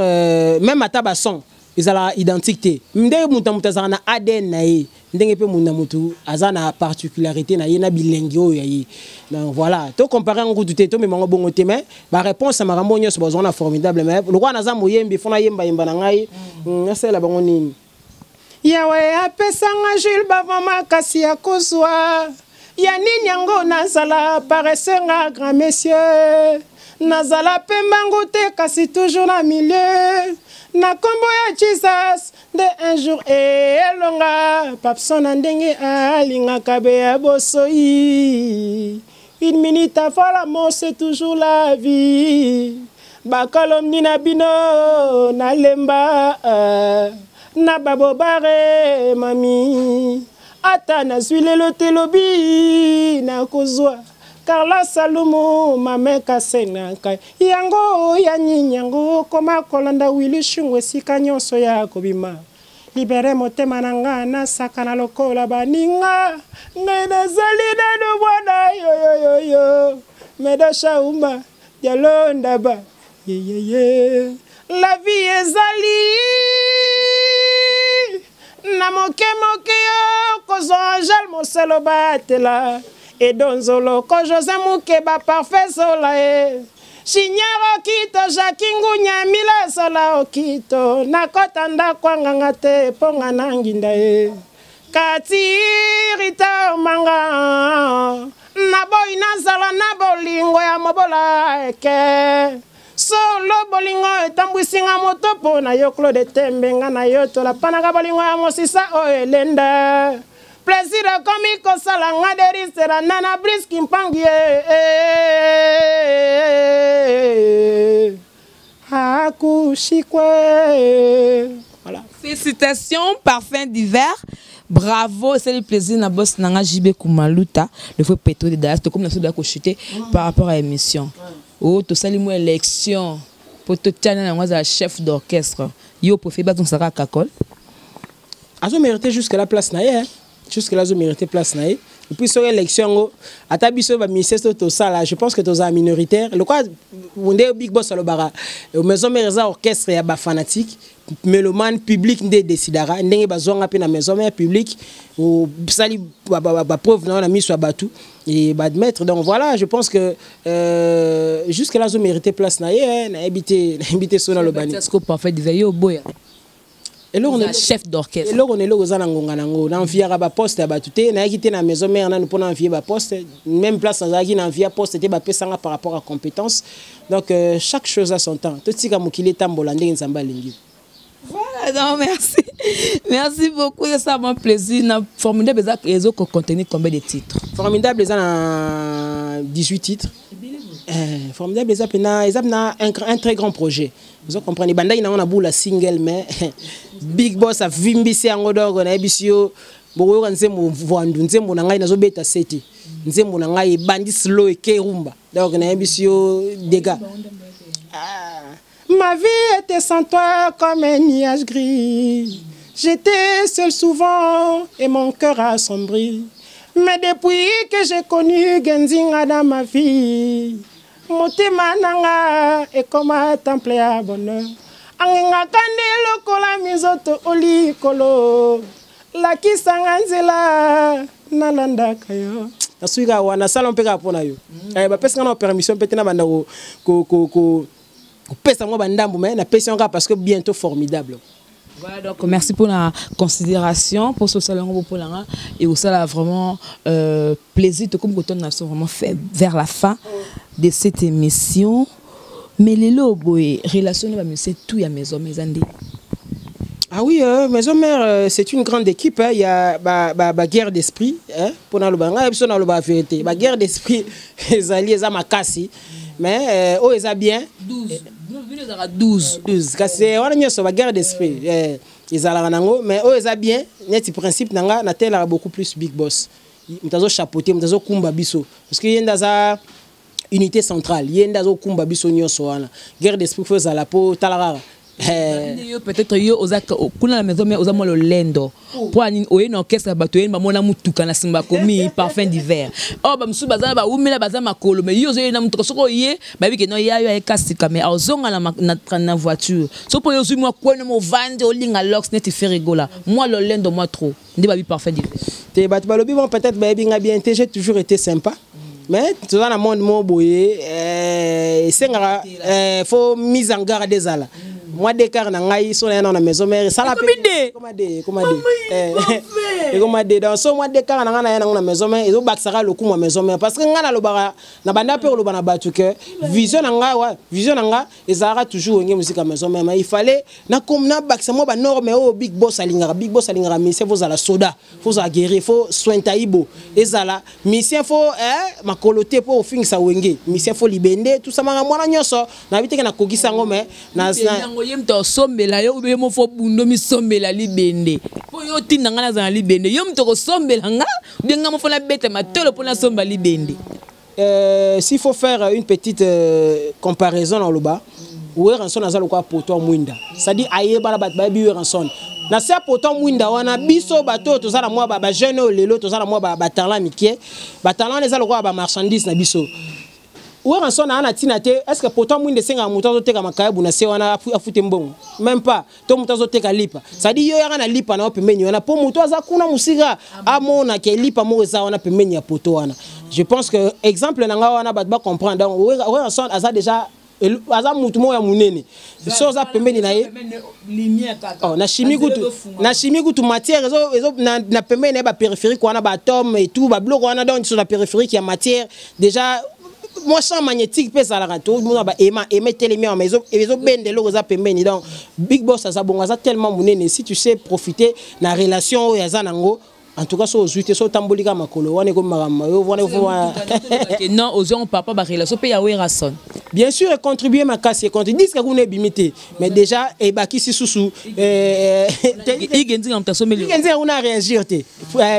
même ata bason ezalaka identique te. Ndenge mutu na mutu azalaka na ADN na ye, ndenge mpe mutu na mutu aza na particularité na ye na bilengi oyo ya ye. Donc voilà, to compare yango kutu te, tomema yango bongo te. Mais baréponse ya makambo oyo nyonso bazwanga na formidable, mais lokola naza moyembi, fo nayembayemba na ngai. Nasalela bango nini? Yawe apesanga Jules Bava makasi ya kozwa ya nini yango, nazala paresseux nga grand monsieur, nazala mpe mbangu te, kasi toujours na milieu na nkombo ya Jesus nde un jour elonga papson na ndenge alingaka be ya bosoi. Une minute avant la mort, c'est toujours la vie. Bakalomni na bino nalemba na babobare mami, ata nazwi lelo te, lobi nakozwa. Carla Salumu mame kasenga ngai yango ya nini yango koma kolanda Wili Shungu esika nyonso ya kobima libere motema na nga nasakana lokola baninga ngai nazali nanu mwana yoyoyoyo medo shauma dialo ndaba yeyeye. La vie ezali na moke moke yo kozwa Angele Moselo batela edonzolo ko José Mokeba parfait sola e Chinyaro Okito Jaki Ngunya Mila Sola Okito nakota ndako anganga te mponga na nginda ye kati Rita Manga naboyi nazala na bolingo ya mobola eke solo bolingo etambwisinga moto mpo na yo Claude Tembe nga na yo tolapanaka bolingo ya mosisa oyo elenda. Plaisir akomi kosala nga derisera nana briski mpangi akushikwe. Voilà. Félicitations, parfum d'hiver. Bravo, c'est le plaisir na boss nanga JB Kumaluta, le vrai pétrole de Dallas, comme la soude chuter par rapport à l'émission. Oh, to sali mo élection pour to tiana na ngwaza chef d'orchestre. Yo préfère ba saka kakol. Azo mérité jusque la place na ye, hein. Jusque là azo mérité place na ye. Et puis sur élection ngo ata biso ba ministère to sala, je pense que toza minoritaire. Le quoi nde big boss alobara maison mère eza orchestre ya ba fanatique mélomane public nde décidera ndenge bazwanga pe na maison mère public o sali ba, ba, ba, ba preuve na na miso ya batu et ba admettre. Donc voilà, je pense que jusque là zo mérité place na ye, hein, na habité na habité sona lobani. Est-ce que parfait d'hiver yo boya? Eloko na chef d'orchestre. Eloko na eloko eza na ngonga nango. Na enviaka ba poste ya bato te, nayaki te na maison mère nanu mpona envier ba poste. Même place nazalaki na envia poste te, bapesanga par rapport à compétence. Donc chaque chose a son temps. Totika mokili etambola ndenge Nzambe alingi. Voilà, donc merci. Merci beaucoup, c'est ça mon plaisir. Na Formidable eza ezo ko contenir combien de titres? Formidable eza na 18 titres. Formidable eza pena, eza pena un très grand projet. Vous comprenez, bandai na on a boula single mais Big Boss a vimbisi yango donc na yebisi yo bokoyoka nzembo vandu nzembo na ngai nazobeta seti nzembo na ngai ebandi slow eke rumba donc na yebisi yo dégâts. Ah. Ma vie était sans toi comme un nuage gris. J'étais seul souvent et mon cœur assombri. Mais depuis que j'ai connu Genzinga dans ma vie, motema nanga ekoma temple ya bonheur. Angenga kande lokola mizoto olikolo. Lakisanga nzela nalandaka yo. Nasuki kaka wana, nasala mpe kaka mpo na yo. Bapesanga na permission mpe te na banda kopesa mwa bandambu, mais napesi yango kaka parce que bientôt Formidable. Voilà, donc merci pour la considération, pour ce salon pour la et au ça vraiment plaisir comme quand on a vraiment fait vers la fin de cette émission. Mais les lobos relation va monsieur tout ya maison mes andé. Ah oui, maison mère, c'est une grande équipe, hein. Il y a ba, ba, ba guerre d'esprit, hein, pour na loba ngai biso na loba vérité. Ba guerre d'esprit ezali eza makasi. Mais oh eza bien. 12. Nous vino ezalaka 12. 12. Kasi wana nyonso ba guerre d'esprit, ezalaka nango, mais oh eza bien, neti principe nanga na telaka beaucoup plus Big Boss. Moto azo chapeauter, moto azo kumba biso. Parce que yenda za unité centrale, yenda azo kumba biso nyonso wana. Guerre d'esprit faut ezala po tala kaka. Yo peut-être yo oza kuna na maison mais oza mwa lolendo. Po ani oye na orchestre bato ye bamona mutuka na simba komi parfum d'hiver. Oh ba musu baza ba umela baza makolo mais yo ozo na mutuka soko ye ba bi ke no ya yo ay kasika mais ozonga na na, na voiture. So po yo zui mwa kweno mo vande olinga lox net ferrigola. Moi lolendo moi trop. Nde ba bi parfum d'hiver. Te bato balobi bon peut-être ba binga bien te, j'ai toujours été sympa. Mais toza na monde mo boye, esengaka, faut mise en garde ezala. Moi d'écart na ngai so na na maison mère sala pe ekoma de ekoma de ekoma de donc so moi d'écart na ngai na na maison mère ezo bakisaka lokumu ya maison mère parce que ngai na lobaka na banda pe koloba na bato que vision na ngai wa vision na ngai ezalaka toujours wenge musique ya maison mère, mais il fallait na comme na bakisa moi ba norme oyo Big Boss alingaka. Big Boss alingaka musicien faut zala soda, faut zala guerrier, faut sointa ibo ezala musicien faut makolo te po ofingisa wenge musicien faut libende tout ça manga mwana nyonso na biteke na kokisa ngo mais na yango ye mto sombela yo ube mo fo bundo mi sombela libende po yo tinda nga na libende yo mto ko sombela nga benga mo fo na beta matolo po na somba libende. S'il faut faire une petite comparaison dans le bas, Werrason aza lokola poto mwinda. C'est-à-dire ayeba na bato bayebi Werrason. Na se poto mwinda wana biso bato toza na mwa ba jeune oyo lelo toza na mwa ba talent mikie. Ba talent eza lokola ba marchandise na biso. Werrason na tina te, est-ce que poto mwinda esenga moto azoteka makayabu na se wana afute mbongo? Même pas. To moto azoteka lipa. C'est-à-dire yo yaka na lipa na yo pembeni wana po moto aza kuna mosika amona ke lipa moko eza wana pembeni ya poto wana. Je pense que exemple na nga wana bato ba comprendre. Donc Werrason aza déjà aza mutu moko ya monene. So oza pembeni na ye, oh, na chimie kutu, na chimie kutu matière ezo ezo na pembeni na ye ba périphérique wana ba atome et tout ba biloko wana, donc sur la périphérique ya matière déjà moi champ magnétique mpe ezalaka to mona ba aimant aimé telemi awa mais ezobenda eloko eza pembeni. Donc Big Boss aza bongo, aza tellement monene, si tu sais profiter na relation oyo aza nango. En tout cas, so ozwi te, so otamboli kaka makolo wana, ekomi makambo yo wana. Non, ozwi yango papa barelation mpe ya Werrason. Bien sûr, econtribue makasi, econtribue. Disque kuna ebimi te, mais déjà ebakisi susu. Igenzinga moto asomeli. Igenzinga kuna réagir te,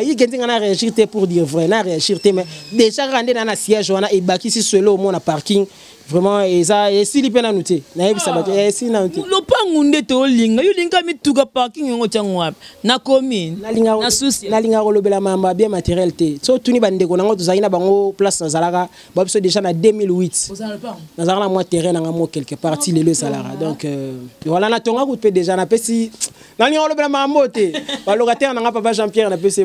Igenzinga na réagir te, pour dire vrai na réagir te, mais déjà kaka nde na na siège wana ebakisi suelo omona parking. Vraiment, eza esili mpe nanu te, nayebisa bato, esili nanu te. Lopangu nde tolinga, yo linga mituka, parking yango tiango wapi na commune? Na susi. Nalingaka kolobela makambo ya bien matériel te. So tuni bandeko nango, tozalaki na bango place nazalaka ba biso déjà na 2008, nazalaka na mwa terrain nanga mo quelque part ti lelo ezalaka. Donc voilà, natonga kutu mpe déjà napesi, nalinga kolobela makambo te, balocataire nanga, papa Jean Pierre, napesi.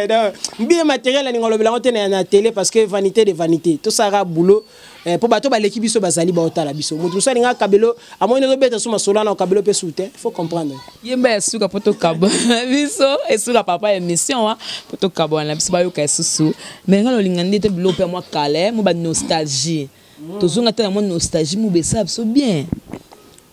Donc bien matériel, nalinga kolobela yango te na télé, parce que vanité de vanité, tosalaka boulot mpo bato baleki biso, bazali baotala biso. Moto mosusu alingaka kabelo, amoni ozobeta so masolo wana, okabelo mpe su te, faut comprendre. Yemba ya suka mpo tokabwana biso, esuka papa émission wa mpo tokabwana biso, bayoka lisusu. Mais ngai naolinga nde te biloko mpe ya mwa kala, mo banostalgie, tozonga te na mwa nostalgie, mo besala biso bien.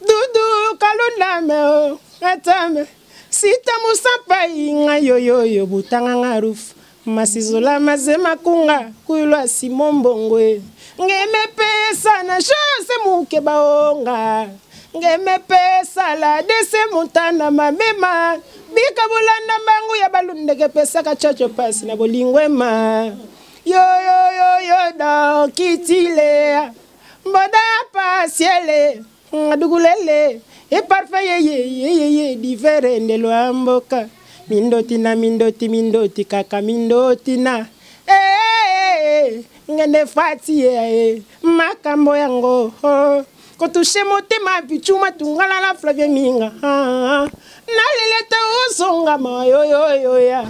Dudu kalundame o atame sita musapai nga yoyoyo butanga nga rufu masizola mazema kunga kuilwa simombongwe ngemepesa na jose muke baonga ngemepesa la dese mutana mamema bika bulanda mbangu ya balundeke pesaka chocho pasi na bolingwema yoyoyoyo da kitilea mboda pasiele ngadukulele e parfait yeyeyeyeye diferende lwa mboka mindoti na mindoti mindoti kaka mindoti na eh, ngende fati ye makambo yango oh. Kotushe motema pichuma tungala na Flavie Minga naleleta ozonga mayoyoyoya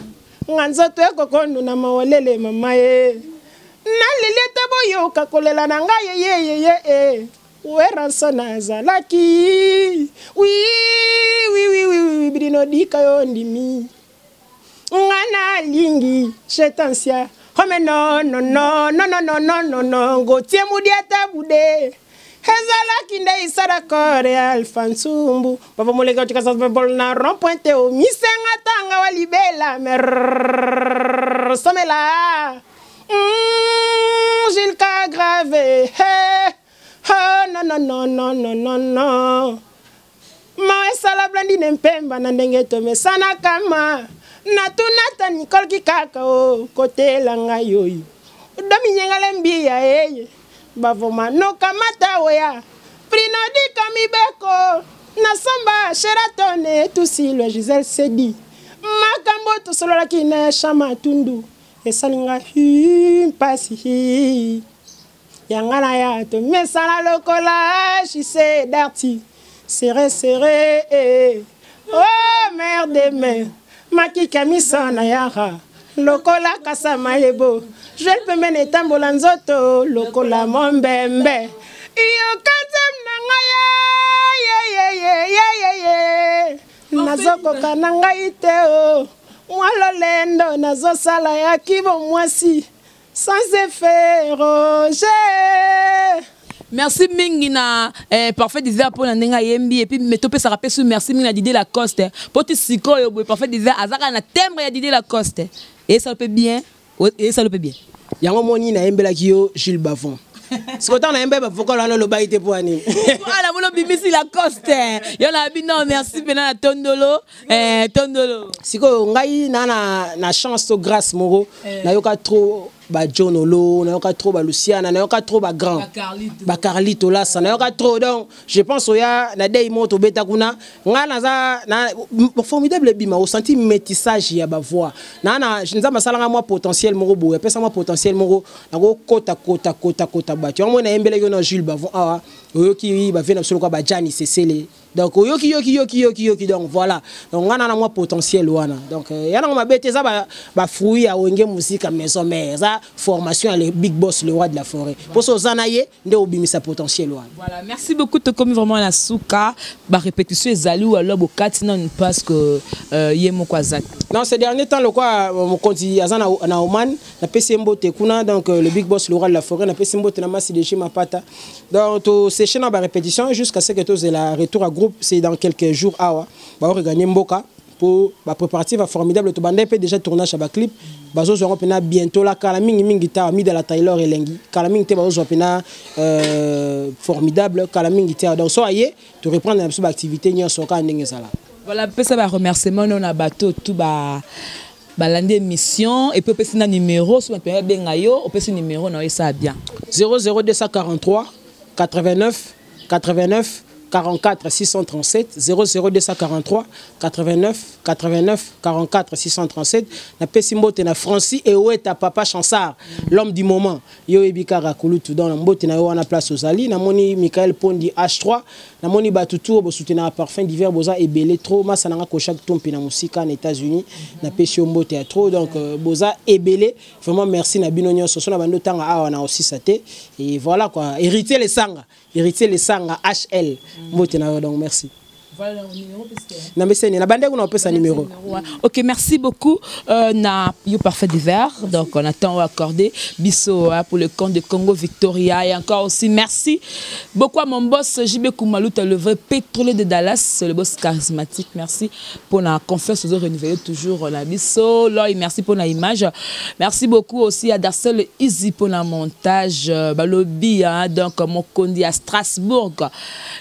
nga nzoto ekokondu na mawalele mama ye naleleta boyoka kolela na ngai yeyeyeye Werrason azalaki wiwiwiwiwi bino dika yo ndimi nga nalingi jetansia home no no no no no no no no no Ngotie mudiata bude ezalaki nde isala kore Alpha Nsumbu bava moleka otikasa na rond point te omisenga tanga wa libela mer somela Gilles Kagrave hey. Oh, non, non, non, non, non, non, non. Ma esala Blandine Mpemba na ndenge tomesana kama natunata Nicole Kikaka o kotela ngai oyo dominyengala mbiya eye bavoma nokamata oya prinodika mibeko nasomba Sheraton etusilwa Gisele Sedi makambo tosololaki na Chama Tundu esalinga mpasi yanga na ya tomesana lokola chise darti serré serré eh. Oh mère de mère makika misana yaka lokola kasa mayebo Joel pembeni etambola nzoto lokola mombembe yoka nzambe na ngai yeyeyeyeyeye nazokoka na ngai te o mwa lolendo nazosala ya kibo mwasi sans effet Roger. Merci mingi na Parfait Désert mpo na ndenge ayembi. Et puis me topesaka mpe su merci mingi na Didier Lacoste mpo ti sikoyo boye Parfait Désert azaka na timbre ya Didier Lacoste, eyesala mpe bien, eyesala mpe bien. Yango moni nayembelaki yo Jules Bavon, sikoyo ntango nayemba bavocal wana olobaki te mpo ya nini? Voilà, molo bimisi Lacoste yo na bino, merci mpena na tondolo tondolo. Sikoyo ngai na chance to grâce moko nayoka trop ba John Olo, nayoka trop ba Luciana, nayoka trop ba grand ba Carlito Lasa, nayoka trop. Donc je pense oya na dei moko tobeta kuna ngai naza na formidable ebima osenti métissage ya bavoix na Nzambe asalanga mwa potentiel moko boye, apesa mwa potentiel moko nakokota kota kota kota bato. Yango moi nayembelaki yo na Jules Bavon awa, oyoki bavie na biso lokola bajani Sesele, donc oyoki yoki yoki yoki yoki. Donc voilà, donc nga na mwa potentiel wana. Donc ya nango mabe te, eza bafruit ya Wenge Musica Maison Mère, eza formation ya le big boss, le roi de la forêt, mposo oza na ye nde obimisa potentiel wana. Voilà, merci beaucoup. Tokomi vraiment na suka, barépétition ezali ou alors bokati nanu parce que ye moko aza te? Non, ces derniers temps lokwa mokonzi aza na Oman, napesi ye mbote kuna. Donc le big boss, le roi de la forêt, napesi mbote na masi de mapata. Donc toséche na barépétition jusqu'à ce que tozela retour à groupe, c'est dans quelques jours awa baoreganye mboka. Po ba préparatif ya formidable tobandaki mpe déjà tournage ya baclip bazozwa yango mpena bientôt la kala mingimingi ta mida la taylor elengi kala mingi te bazozwa mpena euh, formidable kala mingi te donc so aye to reprendre na biso baactivité nyonso kaka ndenge ezala. Voilà, pesa ba remerciement no na bato tout ba balandi émission et puis opesi na numéro so bato babenga yo opesi numéro na yo esala bien. 00243 89 89 44 637 00243 89 89 44 637. Napesi mbote na Francis Eweta, papa Chansard, l'homme du moment. Yo oyebi kaka kulutu donc na mbote na yo wana place ozali. Namoni Michael Pondi H3, namoni bato tour bosoutenaka Parfum d'hiver, boza ebele trop. Masa nanga Koshak Tompi na mosika na États-Unis, napesi yo mbote ya trop. Donc boza ebele vraiment, merci na bino nyonso. So na bando tanga awa na osisa te. Et voilà quoi, héritier lesanga, héritier lesanga HL, mbote na yo. Donc merci. Voilà, numéro parce que na mesene na bande kuna opesa numéro. Ok, merci beaucoup euh, na yo Parfait d'hiver. Donc on attend accordé biso hein, pour le compte de Congo Victoria. Et encore aussi merci beaucoup à mon boss JB Koumalouta, le vrai pétrolier de Dallas, le boss charismatique. Merci pour la confiance aux renouveler toujours la biso. Loy, merci pour la image. Merci beaucoup aussi à Darcel Easy pour la montage. Balobi hein, donc mon kondi à Strasbourg.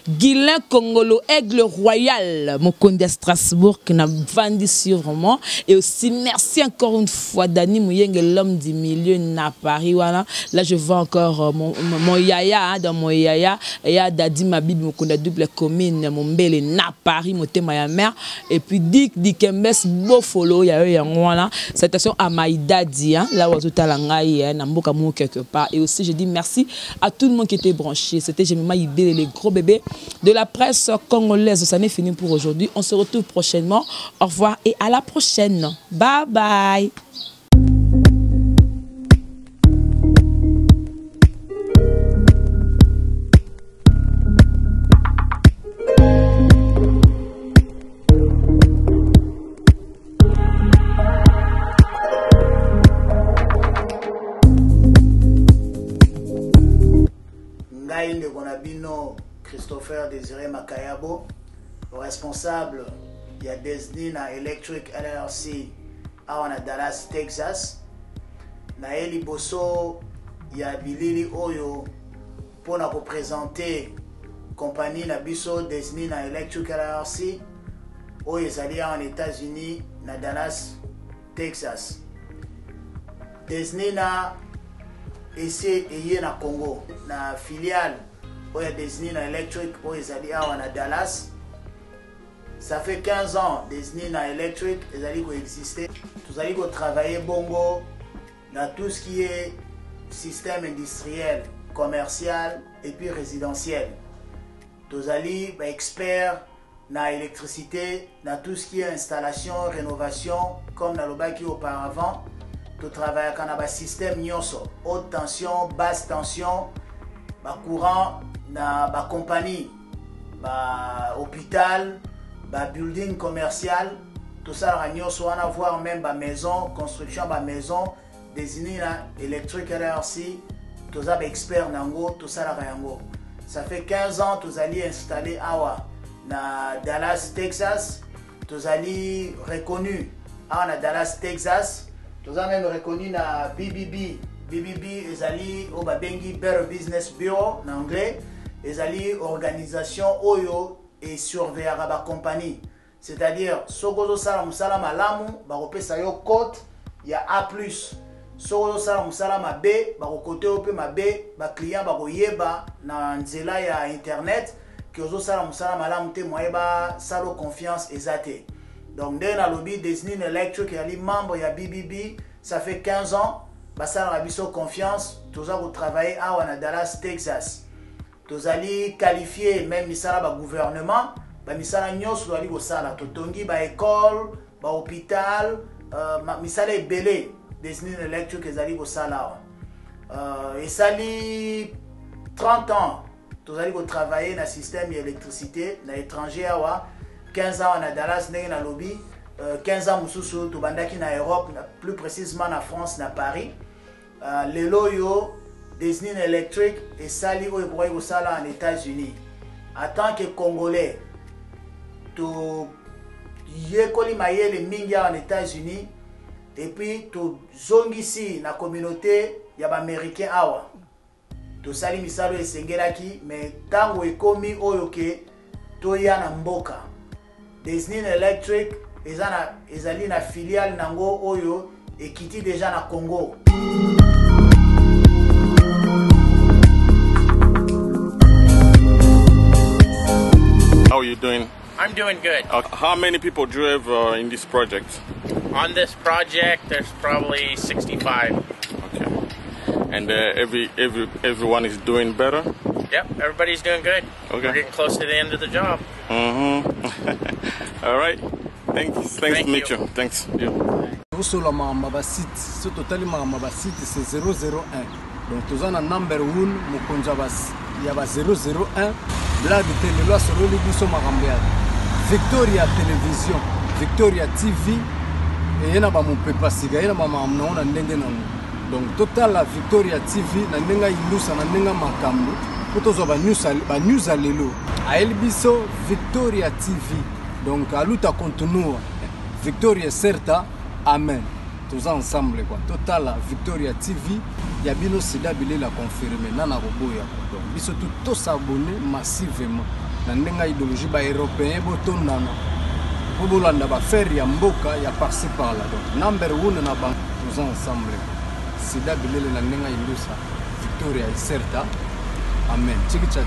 Guilain Congolo, Aigle Royal, mon kondi à Strasbourg, qui n'a vendu sûrement. Et aussi, merci encore une fois, Dani Mouyeng, l'homme du milieu, na Paris. Voilà. Là, je vois encore mon yaya, hein, dans mon yaya. Et ya Dadi Mabib, mon kondi double commune, mon bel, na Paris, mon thème, ma mère. Et puis, Dick, Dick Mbes, beau follow, ya, ya, voilà. Salutations à Maïdadi, hein, là où tout à l'angaï, hein, na mboka mou quelque part. Et aussi, je dis merci à tout le monde qui était branché. C'était Jemima Ibele, les gros bébés de la presse congolaise. Ça n'est fini pour aujourd'hui. On se retrouve prochainement. Au revoir et à la prochaine. Bye bye. Ngai ndeko na bino Christopher Désiré Makayabo, responsable ya Disney na Electric LLC awa na Dallas, Texas. Naye liboso ya bilili oyo mpona kopresente compagnie na biso Disney na Electric LLC oyo ezali awa na États-Unis na Dallas, Texas. Disney na ese eye na Congo na filiale oyo ya Disney na Electric oyo ezali awa na Dallas. Ça fait 15 ans Disney na Electric ezali koexiste. Tozali kotravailler bongo na tout ce qui est système industriel, commercial et puis résidentiel. Tozali ba expert na électricité, na tout ce qui est installation, rénovation, comme nalobaki auparavant. Totravaillaka na ba système nyonso, haute tension, basse tension, ba courant na ba compagnie, ba hôpital, ba building commercial, tosalaka nyonso wana, voire même ba maison, construction ba maison. Disney na Electric LRC toza ba expert nango, tosalaka yango. Ça fait 15 ans tozali installé awa na Dallas, Texas. Tozali reconnu awa na Dallas, Texas. Toza même reconnu na BBB. BBB ezali oyo babengi Better Business Bureau na anglais. Ezali organisation oyo esurveillaka ba compagnie. C'est-à-dire soki ozosala mosala malamu bakopesa yo cote ya A+. Soki ozosala mosala mabe bakokote yo mpe mabe, ba client bakoyeba na nzela ya internet ke ozosala mosala malamu te, moye basala confiance eza te. Donc ndenge nalobi, Disney Electric ezali membre ya BBB, ça fait 15 ans basalaka biso confiance. Toza kotravailler awa na Dallas, Texas. Tozali qualifié même misala ba gouvernement, ba misala nyonso tozali kosala. Totongi ba école, ba hôpital, misala ebele Disney Electric ezali kosala awa. Esali 30 ans tozali kotravailler na système ya électricité na étranger awa, 15 ans na Dallas ndenge nalobi, 15 ans mosusu tobandaki na Europe, plus précisément na France, na Paris. Lelo oyo Disney Electric esali oyo ekokaki kosala en États-Unis. En tant que Congolais, to Toyekoli mayele mingi awa na États-Unis et puis tozongisi na communauté ya baaméricain awa. Tosali misala oyo esengelaki, mais ntango ekomi oyo ke toya na mboka, Disney Electric eza na, ezali na filiale nango oyo ekiti deja na Congo. How are you doing? I'm doing good. How many people do you have in this project? On this project, there's probably 65. Okay. And everyone is doing better? Yep, everybody's doing good. Okay. We're getting close to the end of the job. All right. Thanks. Thanks Thank to meet you. you. Thanks. Yeah. Tosola makambo ya basite. So totali makambo ya basite, c'est 001. Donc toza na number 1, mokonzi ya ba 001, blague te. Lelo asololi biso makambo ya Victoria Télévision, Victoria TV eye na bamopepa sika, ye na bamakambo nango na ndenge nango. Donc totala Victoria TV na ndenge ayindusa, na ndenge makambo, mpo tozwa banews ya lelo. Ayeli biso Victoria TV. Donc aluta continua, Victoria certa, amen. Toza ensemble quoi. Totala Victoria TV ya bino, Sida Bilela confirme nana koboya. Donc biso tu tosabonner massivement na ndenge ya idéologie. Baeuropéen botondana mpo bolanda baaffaire ya mboka ya par-ci par-là. Donc number one na bango, toza ensemble. Sida Bilele na ndenge ya indusa, Victoria certa, amen. Chiki cha.